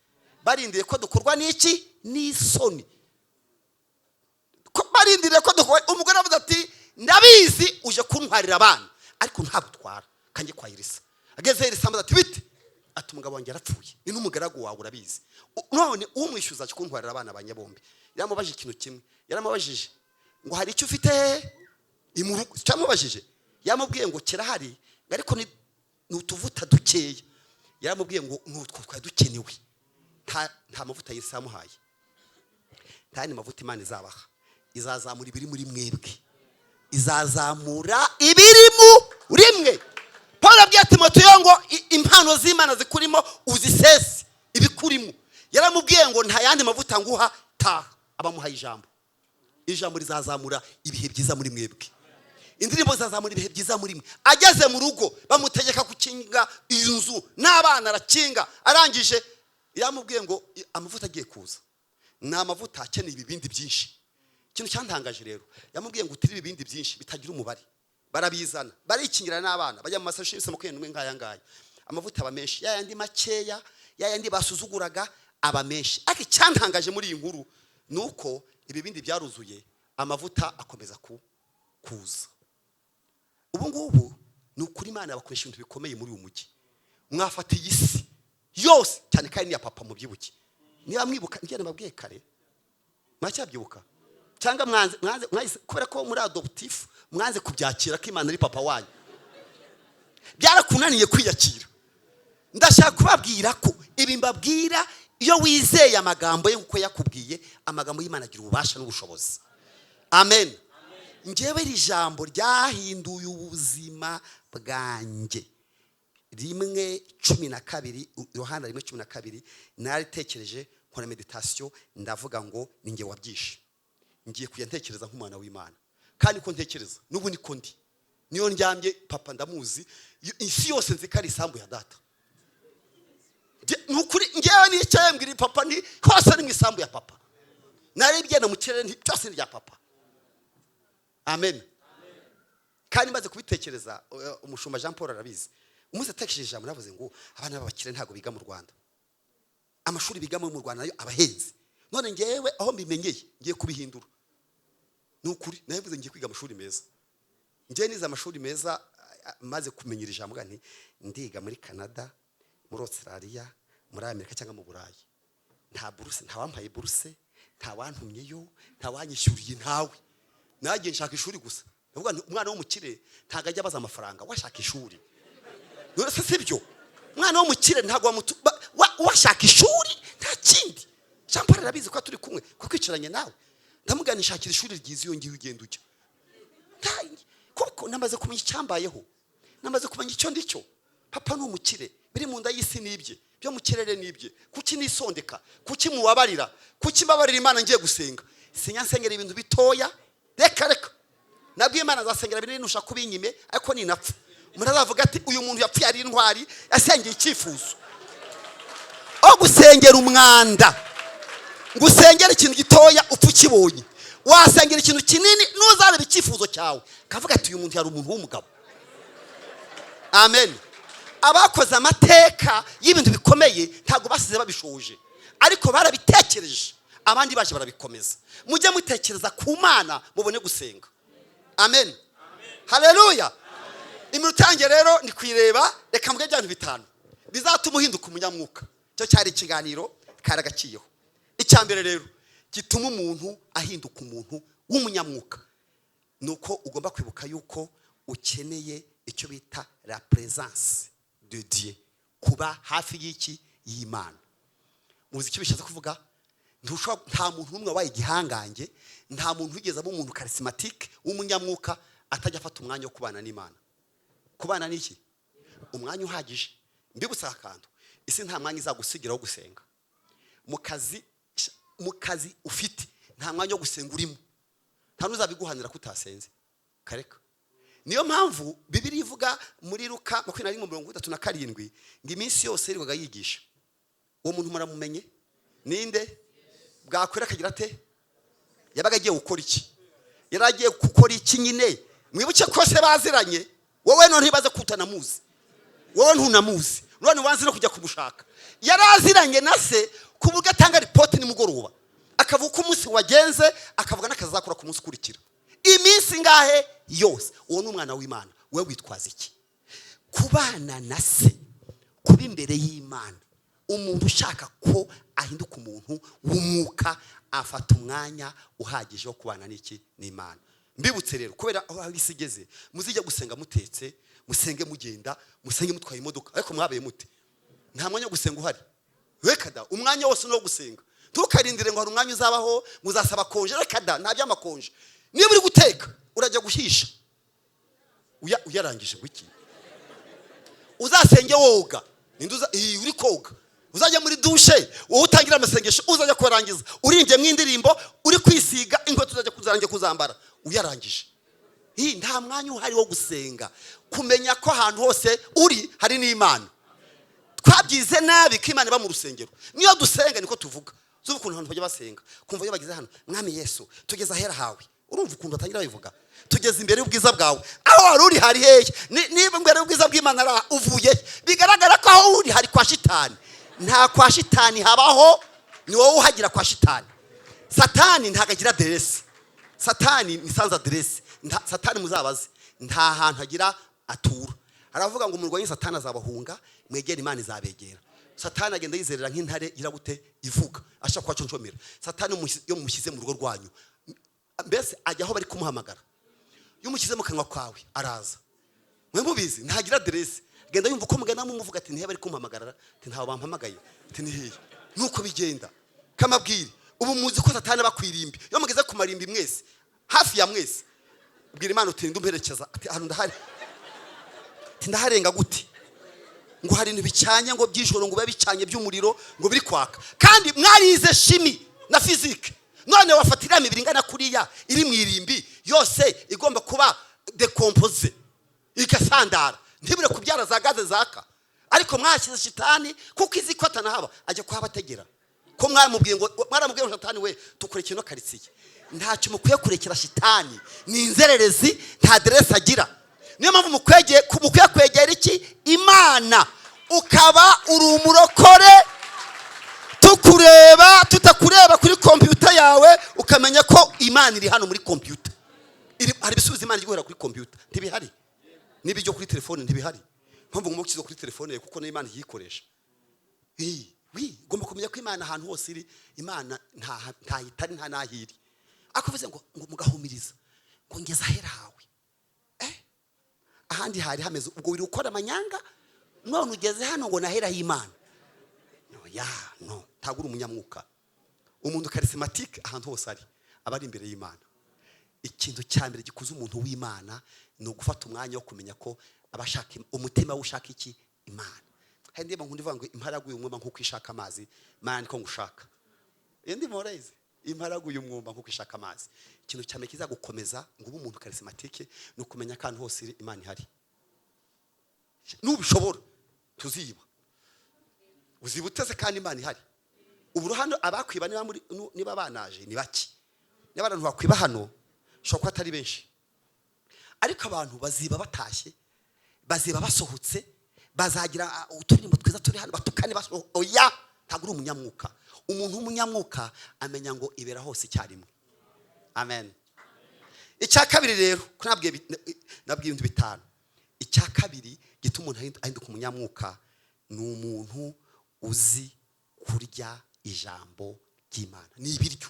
Barindiriye ko dukorwa n'iki? N'isoni. Ko barindiriye ko dukorwa. Umugore avuze ati: "Ndabizi, uje kuntwarira abana, ariko ntabwo utwara kanjye kwa Elisa." Ageze Elisa, amaze ati: "Bite?" Ati: "Umugabo wanjye yarapfuye, ni n'umugaragu wawe urabizi. None umwishyuza aje kuntwarira abana banjye bombi." Yaramubajije ikintu kimwe, yaramubajije ngo: "Hari icyo ufite mu rugo?" Cyamubajije, yamubwiye ngo: "Kirahari, ariko ni utuvuta dukeya." Yaramubwiye ngo: "Ni utwo twari dukenewe." Nta mavuta Yesu yamuhaye, nta yandi mavuta Imana izabaha. Izazamura ibiri muri mwebwe, izazamura ibiri muri mwe. Paul abwiye Timoteyo ngo: "Impano z'Imana zikurimo uzisese ibikurimo." Yaramubwiye ngo: "Nta yandi mavuta nguha, taha." Abamuhaye ijambo. Ijambo rizazamura ibihe byiza muri mwebwe, indirimbo zizazamura ibihe byiza muri mwe. Ageze mu rugo, bamutegeka gukinga inzu n'abana, arakinga. Arangije yamubwiye ngo amavuta agiye kuza ni amavuta akeneye ibibindi byinshi. Ikintu cyantangaje rero, yamubwiye ngo: "Utire ibibindi byinshi bitagira umubare." Barabizana, barikingira n'abana, bajya mu masashi yose 21 nk'aya ngaya. Amavuta aba menshi, ya yandi makeya, ya yandi basuzuguraga aba menshi. Ariko icyantangaje muri iyi nkuru ni uko ibibindi byaruzuye, amavuta akomeza kuza. Ubu ngubu ni ukuri, Imana bakoresha ibintu bikomeye muri uyu mujyi. Mwafata iyi si yose cyane, kandi niya papa. Mubyibuke, niba mwibuka, njye nababwiye kare, muracyabyibuka cyangwa mwanze mwahise, kubera ko muri adoptif mwanze kubyakira ko Imana ari papa wanyu, byarakunaniye kwiyakira. Ndashaka kubabwira ko ibi mbabwira, iyo wizeye amagambo ye nk'uko yakubwiye, amagambo y'Imana agira ububasha n'ubushobozi. Amen. Njyewe iri jambo ryahinduye ubuzima bwanjye. 1:12, Yohana 1:12, naritekereje, nkora méditation, ndavuga ngo: "Ni njye wabyishe, ngiye kujya ntekereza nk'umwana w'Imana." Kandi ko ntekereza n'ubu niko ndi, niyo ndyamye papa ndamuzi. Isi yose nzi ko ari isambu ya data. Ni ukuri, ngewe nicaye mbwira papa ni hose ni mu isambu ya papa. Narebye mu kirere, byose ni ibya papa. Amen. Kandi maze kubitekereza, umushumba Jean Paul arabizi, umunsi atekereje ijambo navuze ngo: "Abana b'abakire ntabwo biga mu Rwanda, amashuri bigamo mu Rwanda nayo abahenze. None ngewe aho mbimenyeye ngiye kubihindura." Ni ukuri, nabivuze, ngiye kwiga amashuri meza. Ngewe nize amashuri meza maze kumenyera ijambo nti: "Ndiga muri Canada, muri Australia, muri Amerika cyangwa mu Burayi." Nta buruse, nta wampaye buruse, nta wantumyeyo, nta wanyishyuriye, ntawe. Nagiye nshaka ishuri gusa. Ndavuga nti: "Umwana w'umukire ntabwo ajya abaza amafaranga, washaka ishuri." None se si byo? Umwana w'umukire ntabwo washaka ishuri, nta kindi. Jean Paul arabizi ko turi kumwe, ko kwicaranye nawe. Ndamubwira, nishakira ishuri ryiza iyo ngiye, ugenda ujya. Kuko namaze kumenya icyambayeho, namaze kumenya icyo ndicyo. Papa ni umukire, biri mu nda y'isi n'ibye, byo mu kirere n'ibye. Kuki nisondeka? Kuki mubabarira? Kuki mbabarira Imana? Ngiye gusenga, sinya nsengera ibintu bitoya, reka reka. Nabwiye Imana azasengera binini, nushaka kubinyime, ariko ninapfa umuntu azavuga ati: "Uyu muntu yapfuye ari intwari, yasengeye icyifuzo." Aho gusengera umwanda, ngo usengere ikintu gitoya upfa ukibonye, wasengera ikintu kinini, ntuzarebe icyifuzo cyawe kavuga ati: "Uyu muntu yari umuntu w'umugabo." Amen. Abakoze amateka y'ibintu bikomeye ntabwo basize babishoje, ariko barabitekereje, abandi baje barabikomeza. Mujye mutekereza ku Mana mubone gusenga. Amen, haleluya. Iminota yanjye rero ndi kuyireba, reka mvuge bya bintu bitanu bizatuma uhinduka umunyamwuka. Icyo cyari ikiganiro karagaciyeho. Icya mbere rero gituma umuntu ahinduka umuntu w'umunyamwuka ni uko ugomba kwibuka yuko ukeneye icyo bita la présence de Dieu, kuba hafi y'iki? Y'Imana. Muzi icyo bishatse kuvuga? Nta muntu n'umwe wabaye igihangange, nta muntu wigeze aba umuntu charismatique w'umunyamwuka atajya afata umwanya wo kubana n'Imana. Kubana n'iki? Umwanya uhagije. Mbibutsa akantu: isi nta mwanya izagusigira wo gusenga. Mu kazi ufite nta mwanya wo gusenga urimo, nta n'uzabiguhanira ko utasenze, kareka. Niyo mpamvu Bibiliya ivuga muri Luka 21:37 ngo iminsi yose yirirwaga yigisha. Uwo muntu muramumenye ninde? Bwakwira akagira ate? Yabaga agiye gukora iki? Yari agiye gukora iki nyine? Mwibuke ko se baziranye. Wowe none ntibaze ko utanamuzi, wowe ntunamuzi. None wanze no kujya kumushaka. Yari aziranye na se ku buryo atanga ripoti nimugoroba, akavuga uko umunsi wagenze, akavuga n'akazi azakora ku munsi ukurikira, iminsi ingahe yose. Uwo ni umwana w'Imana. We witwaza iki? Kubana na se, kuba imbere y'Imana. Umuntu ushaka ko ahinduka umuntu w'umwuka afata umwanya uhagije wo kubana n'iki? N'Imana. Mbibutse rero, kubera aho isi igeze, muzijya gusenga mutetse, musenge mugenda, musenge mutwaye imodoka. Ariko mwabaye mute? Nta mwanya wo gusenga uhari. Reka da, umwanya wose ni uwo gusenga. Ntukarindire ngo hari umwanya uzabaho ngo uzasaba congé. Reka da, nta by'amacongé. Niba uri guteka, urajya guhisha. Uyarangije ngo iki? Uzasenge woga. Ninde uza iyi uri koga? Uzajya muri douche, wowe utangira amasengesho, uzajya kurangiza urimbye mu indirimbo, uri kwisiga inkweto, uzajya kuzarangira kuzambara uyarangije. Ii, nta mwanya uhari wo gusenga. Kumenya ko ahantu hose uri hari n'Imana. Twabyize nabi ko Imana iba mu rusengero. Niyo dusenga niko tuvuga. Zuba ukuntu abantu bajya basenga, kumva iyo bageze hano: "Mwami Yesu, tugeze ahera hawe." Urumva ukuntu batangira babivuga: "Tugeze imbere y'ubwiza bwawe." Aho wari uri hari hehe? Niba imbere y'ubwiza bw'Imana ari aha, uvuye he? Bigaragara ko aho uri hari kwa shitani. Nta kwa shitani habaho, ni wowe uhagira kwa shitani. Satani ntabwo agira aderesi. Satani ni sans adresse. Satani muzabaze, nta hantu agira atura. Aravuga ngo murwanye Satani azabahunga, mwegere Imana izabegera. Satani agenda yizerera nk'intare igira gute? Ivuga, ashaka kubaconshomera. Satani iyo mumushyize mu rugo rwanyu, mbese ajya aho bari kumuhamagara. Iyo umushyize mu kanwa kawe araza. Mwe mubizi, ntagira aderesi. Genda yumva uko mugenda mumuvuga, ati: "Ntihe bari kumpamagara?" Ati: "Ntawe bampamagaye." Ati: "Ni hehe?" Nuko bigenda. Kamabwire, ubu muzi ko Satani aba ku irimbi. Iyo mugeze ku marimbi mwese, hafi ya mwese, ubwira Imana uti: "Ndumperekeza." Ati: "Ahantu ndahari." Ati: "Ndaharenga gute?" Ngo hari ibintu bicanye, ngo by'ijoro, ngo bibe bicanye by'umuriro, ngo biri kwaka. Kandi mwarize chimie na physique. None wafata iriya mibiri ingana kuriya iri mu irimbi yose, igomba kuba décomposée, igasandara, ntibure kubyara za gaz zaka. Ariko mwashyize shitani, kuko izi ko atanahaba, ajya kuhabategera. Ko mwaramubwiye ngo, mwaramubwiye ngo: "Shitani we, tukurekeye ino karitsiye." Ntacyo mukwiye kurekera shitani. Ni inzererezi, nta aderesi agira. Niyo mpamvu mukwiye kwegera iki? Imana. Ukaba uri umurokore, tukureba tutakureba kuri kompiyuta yawe, ukamenya ko Imana iri hano muri kompiyuta. Hari ibisubizo Imana iri guhera kuri kompiyuta? Ntibihari. N'ibyo kuri telefone ntibihari. Mpamvu ngomba gukiza kuri telefone yawe, kuko n'Imana iyikoresha. Wi ugomba kumenya ko Imana ahantu hose iri. Imana nta itari, nta n'aho iri. Ariko bivuze ngo mugahumiriza ngo ngeze ahera hawe. Ahandi hari hameze ubwo wiri ukora amanyanga, none ugeze hano ngo nahera h'Imana? No ya, no, ntabwo uri umunyamwuka. Umuntu charismatique, ahantu hose ari, aba ari imbere y'Imana. Ikintu cya mbere gikuza umuntu w'Imana ni ugufata umwanya wo kumenya ko abashaka umutima we ushaka iki? Imana. Hari indirimbo nkunda ivuga ngo: "Imparaguye umwuma nk'uko ishaka amazi, Mana niko ngushaka." Iyo ndimo urayizi? Imparaguye umwuma nk'uko ishaka amazi. Ikintu cya mbere kizagukomeza ngo ube umuntu charismatique ni ukumenya ko ahantu hose iri Imana ihari. Nubishobora tuziba, uziba uteze kandi Imana ihari. Ubu hano abakwiba niba muri niba banaje ni bake. Niba abantu bakwiba hano, ushobora kuba atari benshi, ariko abantu baziba batashye, baziba basohotse, bazagira uturirimbo twiza turi hano, batukane oya, ntabwo uri umunyamwuka. Umuntu w'umunyamwuka amenya ngo ibera hose icyarimwe. Amen. Icya kabiri rero, ko nabwiye ibintu bitanu, icya kabiri gituma umuntu ahinduka umunyamwuka ni umuntu uzi kurya ijambo ry'Imana. Ni ibiryo.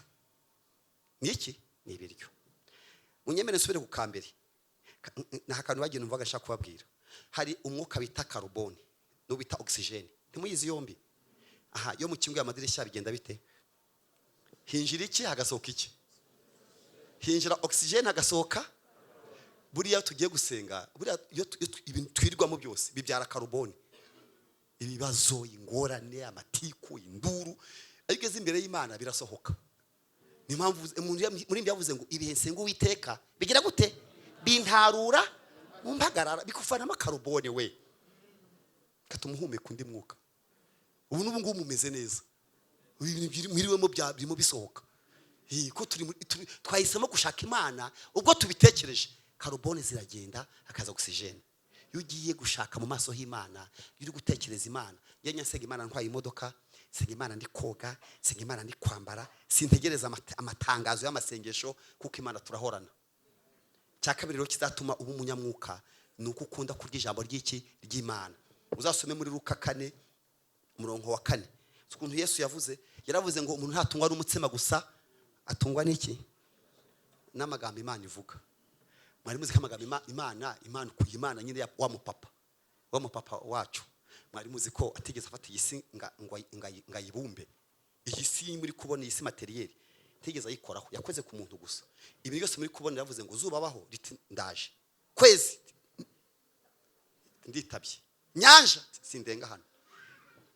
Ni iki? Ni ibiryo. Munyemere nsubire ku kambere. Ni akantu bagiye numvaga nshaka kubabwira. Hari umwuka bita carbone n'uwo bita oxygène. Ntimuyizi yombi? Aha, iyo mukinguye amadirishya bigenda bite? Hinjira iki, hagasohoka iki? Hinjira oxygène, hagasohoka. Buriya tugiye gusenga, buriya iyo ibintu twirirwamo byose bibyara carbone: ibibazo, ingorane, amatiku, induru. Ariko ugeze imbere y'Imana birasohoka. Niyo mpamvu umuntu muri yavuze ngo: "Ibihe nsenga Uwiteka bigira gute? Bintarura mu mpagarara." Bikuvanamo carbone we, gatuma uhumeka undi mwuka. Ubu n'ubu ngubu mumeze neza. Ibintu mwiriwemo birimo bisohoka. Ko twahisemo gushaka Imana, ubwo tubitekereje, carbone ziragenda, hakaza oxygène. Iyo ugiye gushaka mu maso h'Imana, iyo uri gutekereza Imana, njye nsenga Imana ntwaye imodoka, nsenga Imana ndi koga, nsenga Imana ndi kwambara, sintegereza amatangazo y'amasengesho, kuko Imana turahorana. Cya kabiri rero kizatuma uba umunyamwuka ni uko ukunda kurya ijambo ry'iki? Ry'Imana. Uzasome muri Luka 4, umurongo wa 4, ukuntu Yesu yavuze. Yaravuze ngo umuntu ntatungwa n'umutsima gusa, atungwa n'iki? N'amagambo Imana ivuga. Mwari muzi ko amagambo Imana ukuye Imana nyine wa mupapa wacu, mwari muzi ko atigeze afata iyi si ngo ayibumbe? Iyi si muri kubona, iyi si matériel, ntigeze ayikoraho, yakoze ku muntu gusa. Ibintu byose muri kubona, yavuze ngo zuba baho, riti ndaje, kwezi nditabye, nyanja sindenga hano,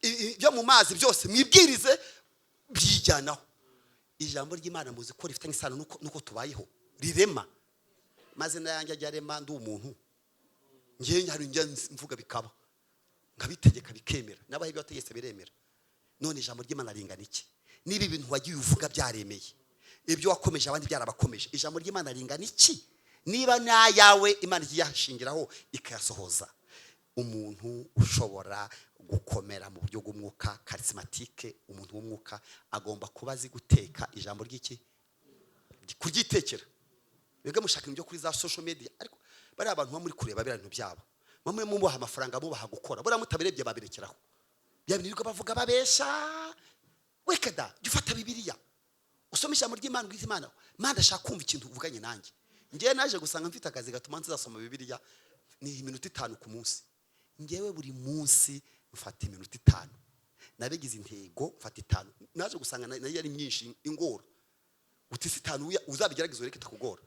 ibyo mu mazi byose mwibwirize, byijyanaho. Ijambo ry'Imana muzi ko rifitanye isano nuko tubayeho, rirema maze n'ayanjye ajya arema. Ndi umuntu ngewe, hari njya mvuga bikaba, nkabitegeka bikemera, n'abaho ibyo wategetse biremera. None ijambo ry'Imana ringana iki? Niba ibintu wagiye uvuga byaremeye, ibyo wakomeje abandi byarabakomeje, ijambo ry'Imana ringana iki niba n'ayawe Imana igiye yashingiraho ikayasohoza? Umuntu ushobora gukomera mu buryo bw'umwuka, charismatique, umuntu w'umwuka agomba kuba azi guteka ijambo ry'iki? Kuryitekera. Mwebwe mushaka ibintu byo kuri za social media, ariko bariya abantu muba muri kureba biriya bintu byabo, muba muri mubaha amafaranga, mubaha gukora, buriya mutabirebye babirekeraho. Bya bintu birirwa bavuga babesha, weka da, jya ufata Bibiliya, usome ijambo ry'Imana, ubwire Imana: "Mana, ndashaka kumva ikintu uvuganye nanjye." Ngewe naje gusanga mfite akazi gatuma nzasoma Bibiliya ni iminota 5 ku munsi. Ngewe buri munsi mfata iminota 5, nabigize intego, mfata 5. Naje gusanga nayo yari myinshi, ingora. Uti si 5, uzabigerageza ureke itakugora.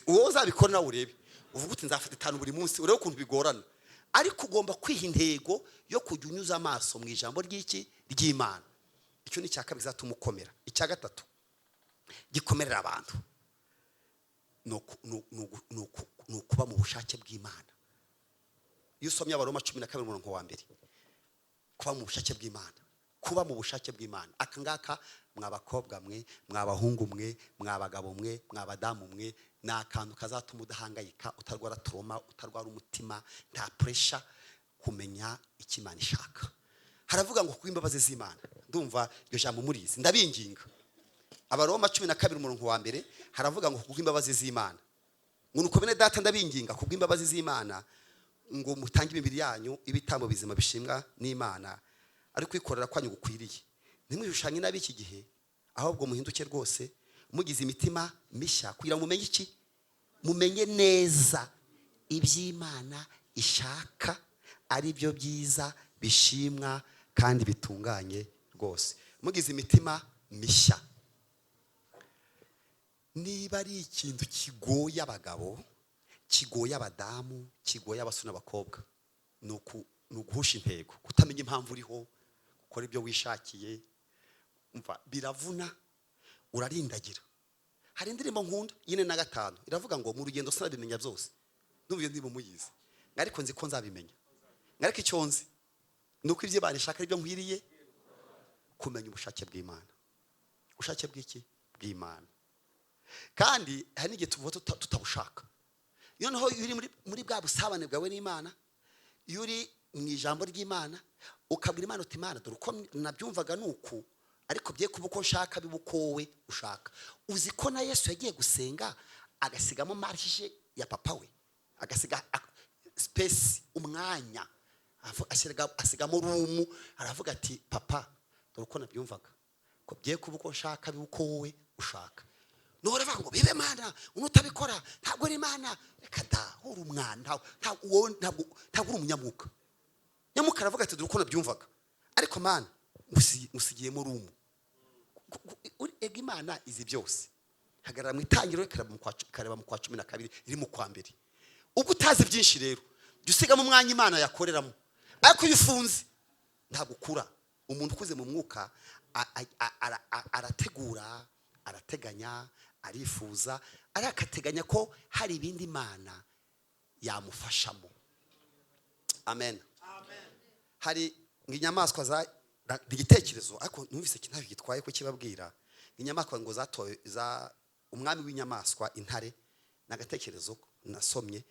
Wowe uzabikora nawe urebe, uvuga uti nzafata 5 buri munsi, urebe ukuntu bigorana. Ariko ugomba kwiha intego yo kujya unyuza amaso mu ijambo ry'iki? Ry'Imana. Icyo ni icya kabiri kizatuma ukomera. Icya gatatu gikomerera abantu ni ukuba mu bushake bw'Imana. Iyo usomye Abaroma 12, umurongo wa 1, kuba mu bushake bw'Imana, kuba mu bushake bw'Imana. Aka ngaka, mwa bakobwa mwe, mwa bahungu mwe, mwa bagabo mwe, mwa badamu mwe, ni akantu kazatuma udahangayika, utarwara trauma, utarwara umutima, nta pressure. Kumenya icyo Imana ishaka. Haravuga ngo kuba imbabazi z'Imana. Ndumva iryo jambo murizi. Ndabinginga, Abaroma 12, umurongo wa 1, haravuga ngo kubw'imbabazi z'Imana, ngo nuko bene data ndabinginga kubw'imbabazi z'Imana ngo mutange imibiri yanyu ibitambo bizima bishimwa n'Imana, ari kwikorera kwanyu gukwiriye. Ntimwishushanye n'ab'iki gihe, ahubwo muhinduke rwose mugize imitima mishya, kugira ngo mumenye iki? Mumenye neza iby'Imana ishaka, ari byo byiza bishimwa kandi bitunganye rwose. Mugize imitima mishya. Niba ari ikintu kigoye abagabo, kigoye abadamu, kigoye abasore n'abakobwa, ni uguhusha intego, kutamenya impamvu uriho, gukora ibyo wishakiye. Umva, biravuna, urarindagira. Hari indirimbo nkunda 45, iravuga ngo mu rugendo sinabimenya byose. Ndumva iyo ndirimbo muyizi, ariko nzi ko nzabimenya. Ariko icyo nzi ni uko ibyo Imana ishaka ari byo nkwiriye kumenya. Ubushake bw'Imana, ubushake bw'iki? Bw'Imana. Kandi hari n'igihe tuvuga tutabushaka. Noneho iyo uri muri bwa busabane bwawe n'Imana, iyo uri mu ijambo ry'Imana, ukabwira Imana uti: "Imana, dore uko nabyumvaga ni uku, ariko bye kuba uko nshaka, biba uko wowe ushaka." Uzi ko na Yesu yagiye gusenga agasigamo marge ya papa we, agasiga space, umwanya, asigamo room, aravuga ati: "Papa, dore uko nabyumvaga, ko bye kuba uko nshaka, biba uko wowe ushaka." None uravuga ngo bibe Mana, unutabikora ntabwo ari Imana. Reka da, uri umwana, wowe ntabwo uri umunyamwuka. Nyamuka aravuga ati: "Dore uko nabyumvaga, ariko Mana ngusigiyemo room." Ega Imana izi byose. Hagarara mu itangiriro, ikareba mu kwa 12, iri mu kwa mbere. Ubwo utazi byinshi rero, jya usigamo umwanya Imana yakoreramo. Ariko iyo ufunze ntabwo ukura. Umuntu ukuze mu mwuka arategura, arateganya, arifuza, ariko akateganya ko hari ibindi Imana yamufashamo. Amen. Hari ngo inyamaswa za igitekerezo, ariko numvise ntacyo gitwaye ko kibabwira. Inyamaswa ngo zatoye za umwami w'inyamaswa intare, ni agatekerezo nasomye.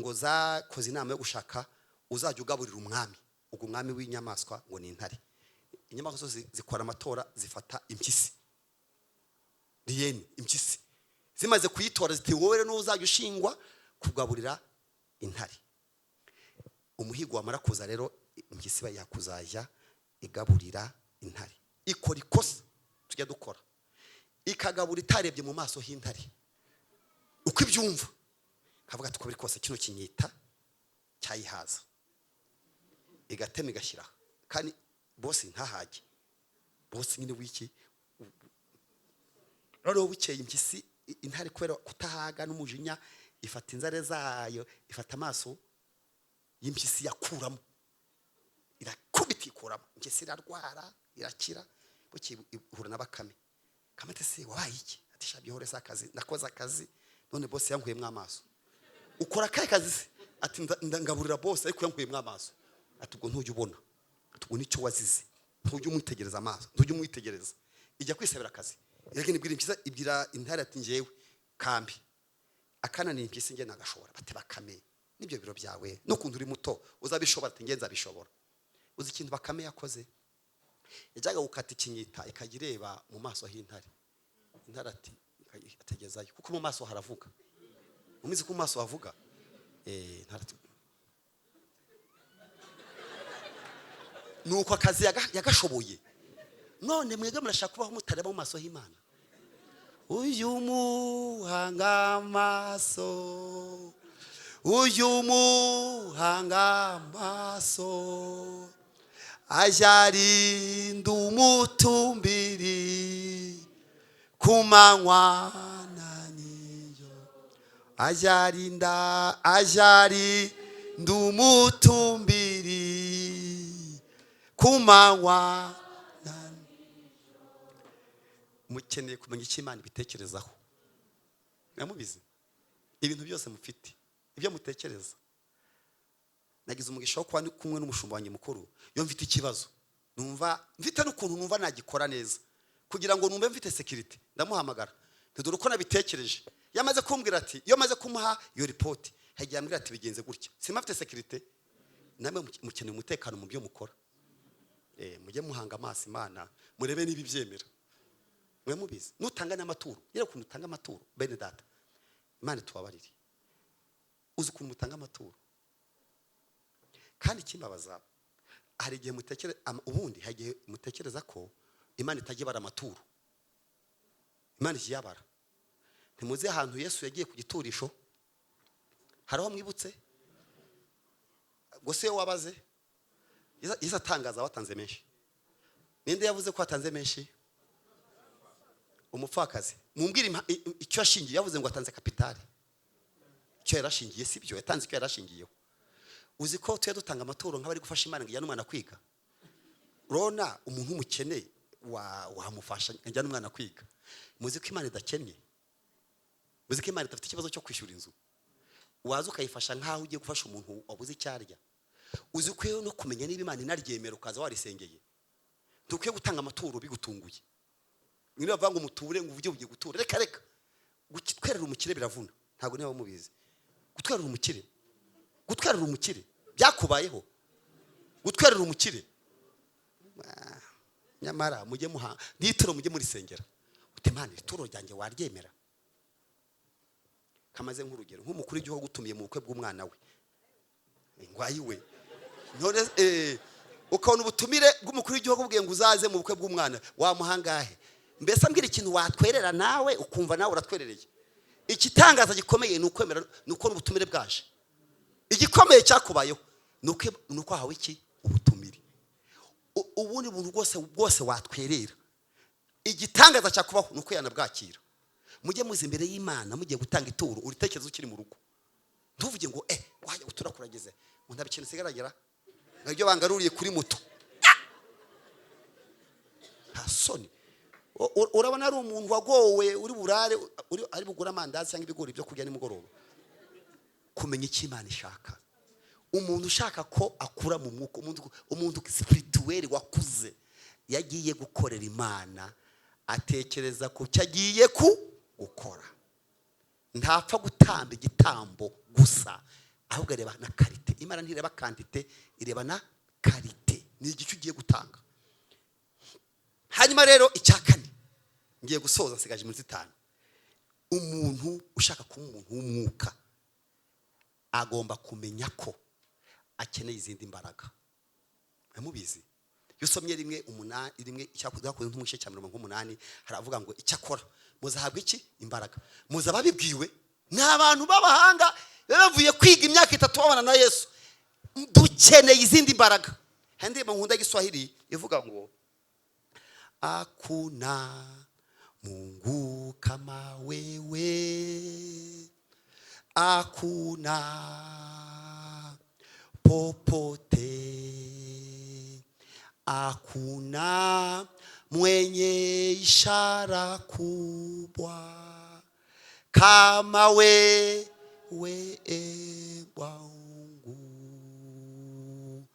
Ngo zakoze inama yo gushaka uzajya ugaburira umwami. Ubwo umwami w'inyamaswa ngo ni intare. Inyamaswa zose zikora amatora, zifata impyisi, lion, impyisi. Zimaze kuyitora ziti: "Wowe rero niwe uzajya ushingwa kugaburira intare." Umuhigo wamara kuza rero, impyisi iba yakuzajya igaburira intare. Ikora ikosa tujya dukora, ikagabura itarebye mu maso h'intare uko ibyumva, kavuga ati: "Uko biri kose kino kinyita cyayihaza." Igatema, igashyira, kandi bose ntahage, bose nyine wiki. Noneho bukeye impyisi, intare kubera kutahaga n'umujinya, ifata inzare zayo, ifata amaso y'impyisi, yakuramo, irakubita, ikuramo. Impyisi irarwara, irakira. Bukeye ihura na Bakame. Kame ati: "Se wabaye iki?" Ati: "Sha, byihore, si akazi nakoze, akazi none bose yankuyemo amaso." "Ukora akahe kazi se?" Ati: "Ngaburira bose, ariko yankuyemo amaso." Ati: "Ubwo ntujya ubona?" Ati: "Ubwo nicyo wazize, ntujya umwitegereza amaso, ntujya umwitegereza." Ijya kwisabira akazi, iragenda ibwira impyisi, ibwira intare ati: "Njyewe kambi akananiye impyisi, njye nagashobora." Bati: "Bakame, n'ibyo biro byawe n'ukuntu uri muto, uzabishobora?" Ati: "Njye nzabishobora." Uzi ikintu Bakame yakoze? Yajyaga gukata ikinyita, ikajya ireba mu maso h'intare. Intare ati ategezayo, kuko mu maso haravuga. Umizi ko mu maso havuga. Intare ati nuko akazi yagashoboye. None mwebwe murashaka kubaho mutareba mu maso h'Imana. Uyu muhanga amaso, uyu muhanga amaso, ajya arinda umutumbiri ku manywa na nijoro, ajya arinda, ajya arinda umutumbiri ku manywa na. Mukeneye kumenya icyo Imana ibitekerezaho. Nyamubizi ibintu byose mufite, ibyo mutekereza. Nagize umugisha wo kuba ndi kumwe n'umushumba wanjye mukuru. Iyo mfite ikibazo, numva mfite n'ukuntu numva nagikora neza kugira ngo numve mfite sécurité, ndamuhamagara nti: "Dore uko nabitekereje." Iyo amaze kumbwira ati, iyo amaze kumuha iyo ripoti, hagiye ambwira ati: "Bigenze gutya." Simba mfite sécurité. Namwe mukeneye umutekano mu byo mukora. Mujye muhanga amaso Imana, murebe niba ibyemera. Mwe mubizi, nutanga n'amaturo, yewe ukuntu utanga amaturo, bene data, Imana itubabarire. Uzi ukuntu mutanga amaturo? Kandi ikimbabaza, hari igihe mutekereza, ubundi hari igihe mutekereza ko Imana itajya ibara amaturo. Imana ikiyabara. Ntimuzi ahantu Yesu yagiye ku giturisho? Hari aho mwibutse? Gusa iyo wabaze Yesu atangaza watanze menshi. Ninde yavuze ko watanze menshi? Umupfakazi. Mumbwire icyo yashingiye. Yavuze ngo atanze capital. Icyo yarashingiye si byo yatanze, icyo yarashingiyeho. Uzi ko tujya dutanga amaturo nk'abari gufasha Imana ngo ijyane umwana kwiga? Urabona umuntu w'umukene wamufasha ajyana umwana kwiga? Muzi ko Imana idakennye? Muzi ko Imana idafite ikibazo cyo kwishyura inzu? Waza ukayifasha nk'aho ugiye gufasha umuntu wabuze icyo arya. Uzi ko no kumenya niba Imana inaryemera, ukaza warisengeye? Ntukwiye gutanga amaturo bigutunguye. Niba bavuga ngo muture, ngo uvuge ugiye gutura, reka reka. Gutwerera umukire biravuna. Ntabwo niba mubizi, gutwerera umukire, gutwerera umukire byakubayeho? Gutwerera umukire. Nyamara mujye muha n'ituro, mujye murisengera uti: "Imana, iri turo ryanjye waryemera?" Kamaze nk'urugero, nk'umukuru w'igihugu utumiye mu bukwe bw'umwana we, ngwayi we, none ukabona ubutumire bw'umukuru w'igihugu bubwiye ngo uzaze mu bukwe bw'umwana, wamuha angahe? Mbese ambwira ikintu watwerera nawe ukumva nawe uratwerereye. Igitangaza gikomeye ni ukwemera, ni uko ubutumire bwaje. Igikomeye cyakubayeho ni uko wahawe iki? Ubutumire. Ubundi buntu bwose bwose watwerera, igitangaza cyakubaho ni uko yanabwakira. Mujye muza imbere y'Imana mugiye gutanga ituro, uritekereza ukiri mu rugo. Ntuvuge ngo wajya gutura kurageze, ngo nta kintu usigaragera, ngo ibyo bangaruriye kuri moto. Nta soni? Urabona ari umuntu wagowe uri burare ari bugure amandazi cyangwa ibigori byo kurya nimugoroba? Kumenya icyo Imana ishaka. Umuntu ushaka ko akura mu mwuka, umuntu spirituel wakuze, yagiye gukorera Imana, atekereza ku cyo agiye ku gukora. Ntapfa gutamba igitambo gusa. Ahubwo areba na qualité. Imana ntireba quantité, ireba na qualité, ni igice ugiye gutanga. Hanyuma rero icya kane, ngiye gusoza, nsigaje iminota 5. Umuntu ushaka kuba umuntu w'umwuka agomba kumenya ko akeneye izindi mbaraga. Mubizi, iyo usomye 1:8, 1 Icyakoze nk'igice cya 80, haravuga ngo: "Icyakora muzahabwa iki? Imbaraga." Muzi ababibwiwe ni abantu b'abahanga bavuye kwiga imyaka 3 babana na Yesu. Dukeneye izindi mbaraga. Hari indirimbo nkunda y'Igiswahili ivuga ngo: "Hakuna Mungu kama wewe, hakuna popote, hakuna mwenye ishara kubwa kama wewe, e Mungu,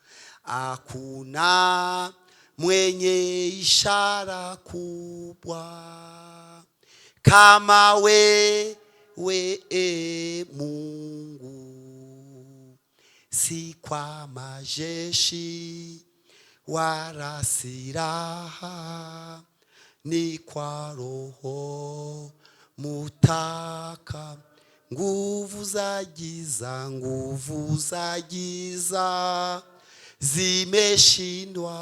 hakuna mwenye ishara kubwa kama wewe, e Mungu, si kwa majeshi wala silaha, ni kwa Roho Mutaka. Nguvu za giza, nguvu za giza zimeshindwa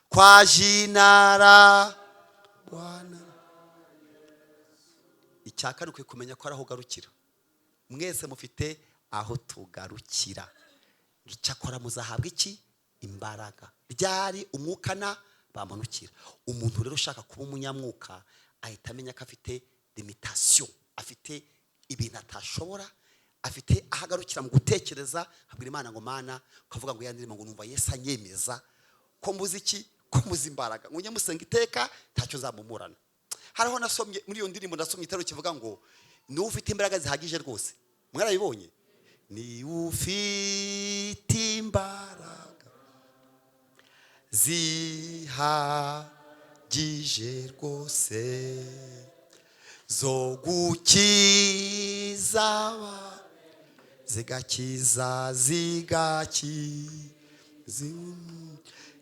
kwa jina la Bwana." Icya kane, ukwiye kumenya ko ari aho ugarukira. Mwese mufite aho tugarukira. Icyakora muzahabwa iki? Imbaraga. Ryari? Umwuka na bamanukira. Umuntu rero ushaka kuba umunyamwuka ahita amenya ko afite limitation, afite ibintu atashobora, afite aho agarukira mu gutekereza. Abwira Imana ngo: "Mana," ukavuga ngo ya ndirimbo ngo: "Numva Yesu anyemeza ko mbuze iki? Ko mbuze imbaraga, ngo njye musenga iteka, ntacyo nzamumurana." Hariho nasomye muri iyo ndirimbo, nasomye igitero kivuga ngo: "Niwe ufite imbaraga zihagije rwose." Mwarabibonye? Niwe ufite imbaraga zihagije rwose zo gukiza, zigakiza, zigakiza.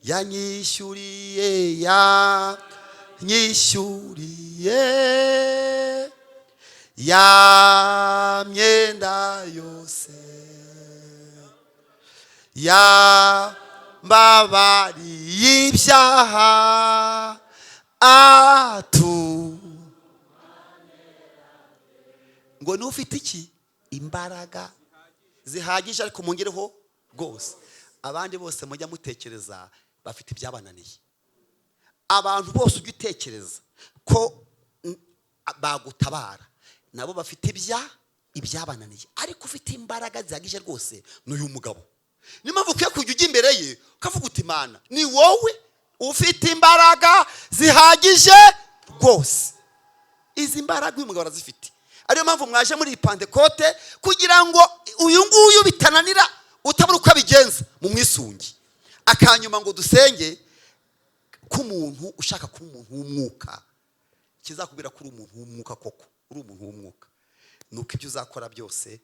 Yanyishyuriye, yanyishyuriye ya myenda yose, yambabariye ibyaha atu. Ngo n'ufite iki? Imbaraga zihagije. Ariko mungereho rwose, abandi bose mujya mutekereza bafite ibyabananiye. Abantu bose ujya utekereza ko bagutabara, nabo bafite ibyabananiye. Ariko ufite imbaraga zihagije rwose ni uyu mugabo. Niyo mpamvu ukwiye kujya ujya imbere ye ukavuga uti: "Imana, ni wowe ufite imbaraga zihagije rwose." Izi mbaraga uyu mugabo arazifite. Ariyo mpamvu mwaje muri iyi Pantekote, kugira ngo uyu nguyu bitananira, utabura uko abigenza, mu mwisungi. Akanyuma ngo dusenge, k'umuntu ushaka kuba umuntu w'umwuka, kizakubwira ko uri umuntu w'umwuka koko, uri umuntu w'umwuka, ni uko ibyo uzakora byose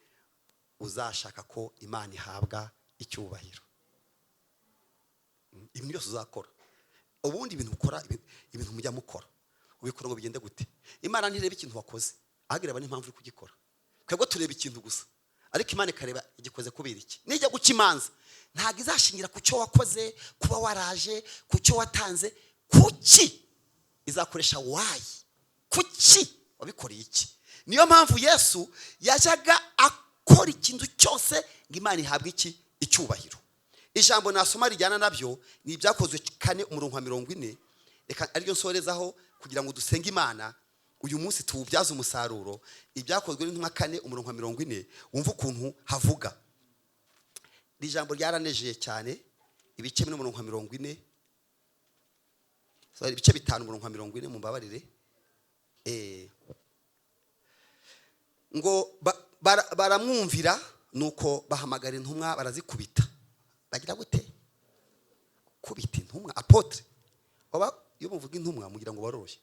uzashaka ko Imana ihabwa icyubahiro. Ibintu byose uzakora, ubundi ibintu ukora, ibintu mujya mukora, ubikora ngo bigende gute? Imana ntireba ikintu wakoze, ahubwo ireba n'impamvu uri kugikora. Twebwe tureba ikintu gusa, ariko Imana ikareba igikoze kubera iki. Nijya guca imanza, ntabwo izashingira ku cyo wakoze, kuba waraje, ku cyo watanze. Kuki? Izakoresha why, kuki wabikoreye iki. Niyo mpamvu Yesu yajyaga akora ikintu cyose ngo Imana ihabwe iki? Icyubahiro. Ijambo nasoma rijyana nabyo ni Ibyakozwe 4, umurongo wa 40. Reka ariryo nsorezaho kugira ngo dusenge Imana uyu munsi tuwubyaze umusaruro. Ibyakozwe n'Intumwa 4, umurongo wa 40, wumva ukuntu havuga. Iri jambo ryaranejeye cyane. Ibice 4, umurongo wa 40. Sorry, ibice 5, umurongo wa 40, mumbabarire. Ngo baramwumvira, nuko bahamagara intumwa, barazikubita. Bagira gute? Kubita intumwa, apôtre. Oba iyo muvuga intumwa mugira ngo baroroshye.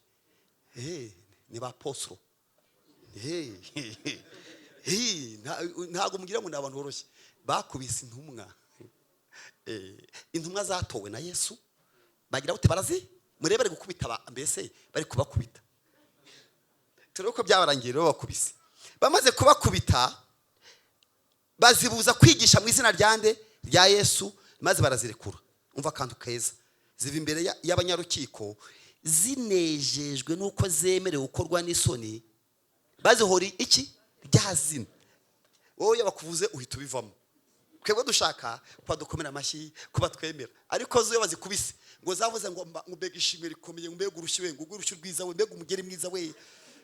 Ni ba apôtre. Ntabwo mugira ngo ni abantu boroshye. Bakubise intumwa. Intumwa zatowe na Yesu bagira bute? Barazi murebe, bari gukubita, mbese bari kubakubita. Turebe ko byabarangiye rero. Bakubise, bamaze kubakubita bazibuza kwigisha mu izina rya nde? Rya Yesu. Maze barazirekura. Umva akantu keza: ziva imbere y'abanyarukiko zinejejwe n'uko zemerewe gukorwa n'isoni bazihora iki? Rya zina. Wowe iyo bakuvuze uhita ubivamo. Twebwe dushaka kuba dukomera amashyi, kuba twemera, ariko zo iyo bazikubise ngo zavuze ngo ngo mbega ishimwe rikomeye, ngo mbega urushyi we, ngo urushyi rwiza we, mbega umugeri mwiza we,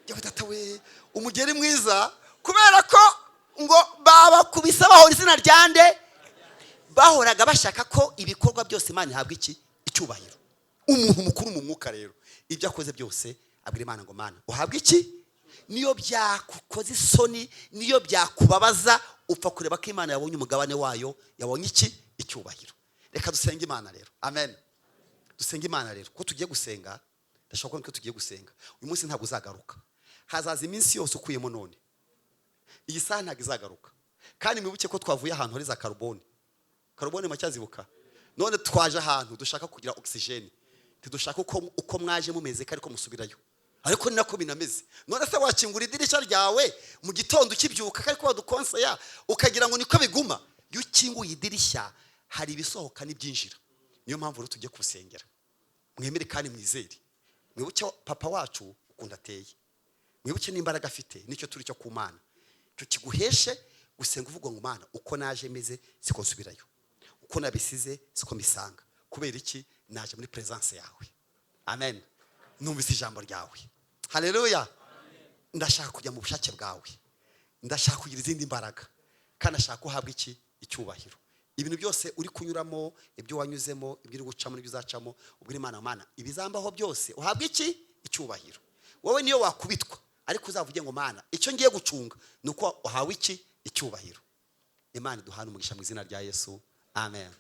yewe data we, umugeri mwiza. Kubera ko ngo babakubise bahora izina rya nde? Bahoraga bashaka ko ibikorwa byose Imana ihabwa iki? Icyubahiro. Umuntu mukuru mu mwuka rero, ibyo akoze byose abwira Imana ngo: "Mana, uhabwe iki?" Niyo byakukoze isoni, niyo byakubabaza, upfa kureba ko Imana yabonye umugabane wayo, yabonye iki? Icyubahiro. Reka dusenge Imana rero. Amen. Dusenge Imana rero. Ko tugiye gusenga, ndashaka kubona ko tugiye gusenga. Uyu munsi ntabwo uzagaruka, hazaza iminsi yose ukuyemo none. Iyi saha ntabwo izagaruka. Kandi mwibuke ko twavuye ahantu hari za karubone. Karubone muracyazibuka? None twaje ahantu dushaka kugira oxygène. Ntidushaka uko mwaje mumeze ko ariko musubirayo, ariko ni nako binameze. None se wakingura idirishya ryawe mu gitondo ukibyuka, ariko wadukonseya ukagira ngo niko biguma? Iyo ukinguye idirishya hari ibisohoka n'ibyinjira. Niyo mpamvu rero tugiye kubusengera. Mwemere kandi mwizere. Mwibuke papa wacu ukuntu ateye, mwibuke n'imbaraga afite n'icyo turi cyo ku Mana. Icyo kiguheshe gusenga uvuga ngo: "Mana, uko naje meze siko nsubirayo, uko nabisize siko mbisanga." Kubera iki? Naje muri presence yawe. Amen. Numvise ijambo ryawe. Haleluya. Ndashaka kujya mu bushake bwawe, ndashaka kugira izindi mbaraga, kandi ndashaka ko uhabwa iki? Icyubahiro. Ibintu byose uri kunyuramo, ibyo wanyuzemo, ibyo uri gucamo n'ibyo uzacamo, ubwira Imana: "Mana, ibizambaho byose uhabwa iki? Icyubahiro." Wowe niyo wakubitwa, ariko uzavuge ngo: "Mana, icyo ngiye gucunga ni uko uhawe iki? Icyubahiro." Imana iduhane umugisha mu izina rya Yesu. Amen.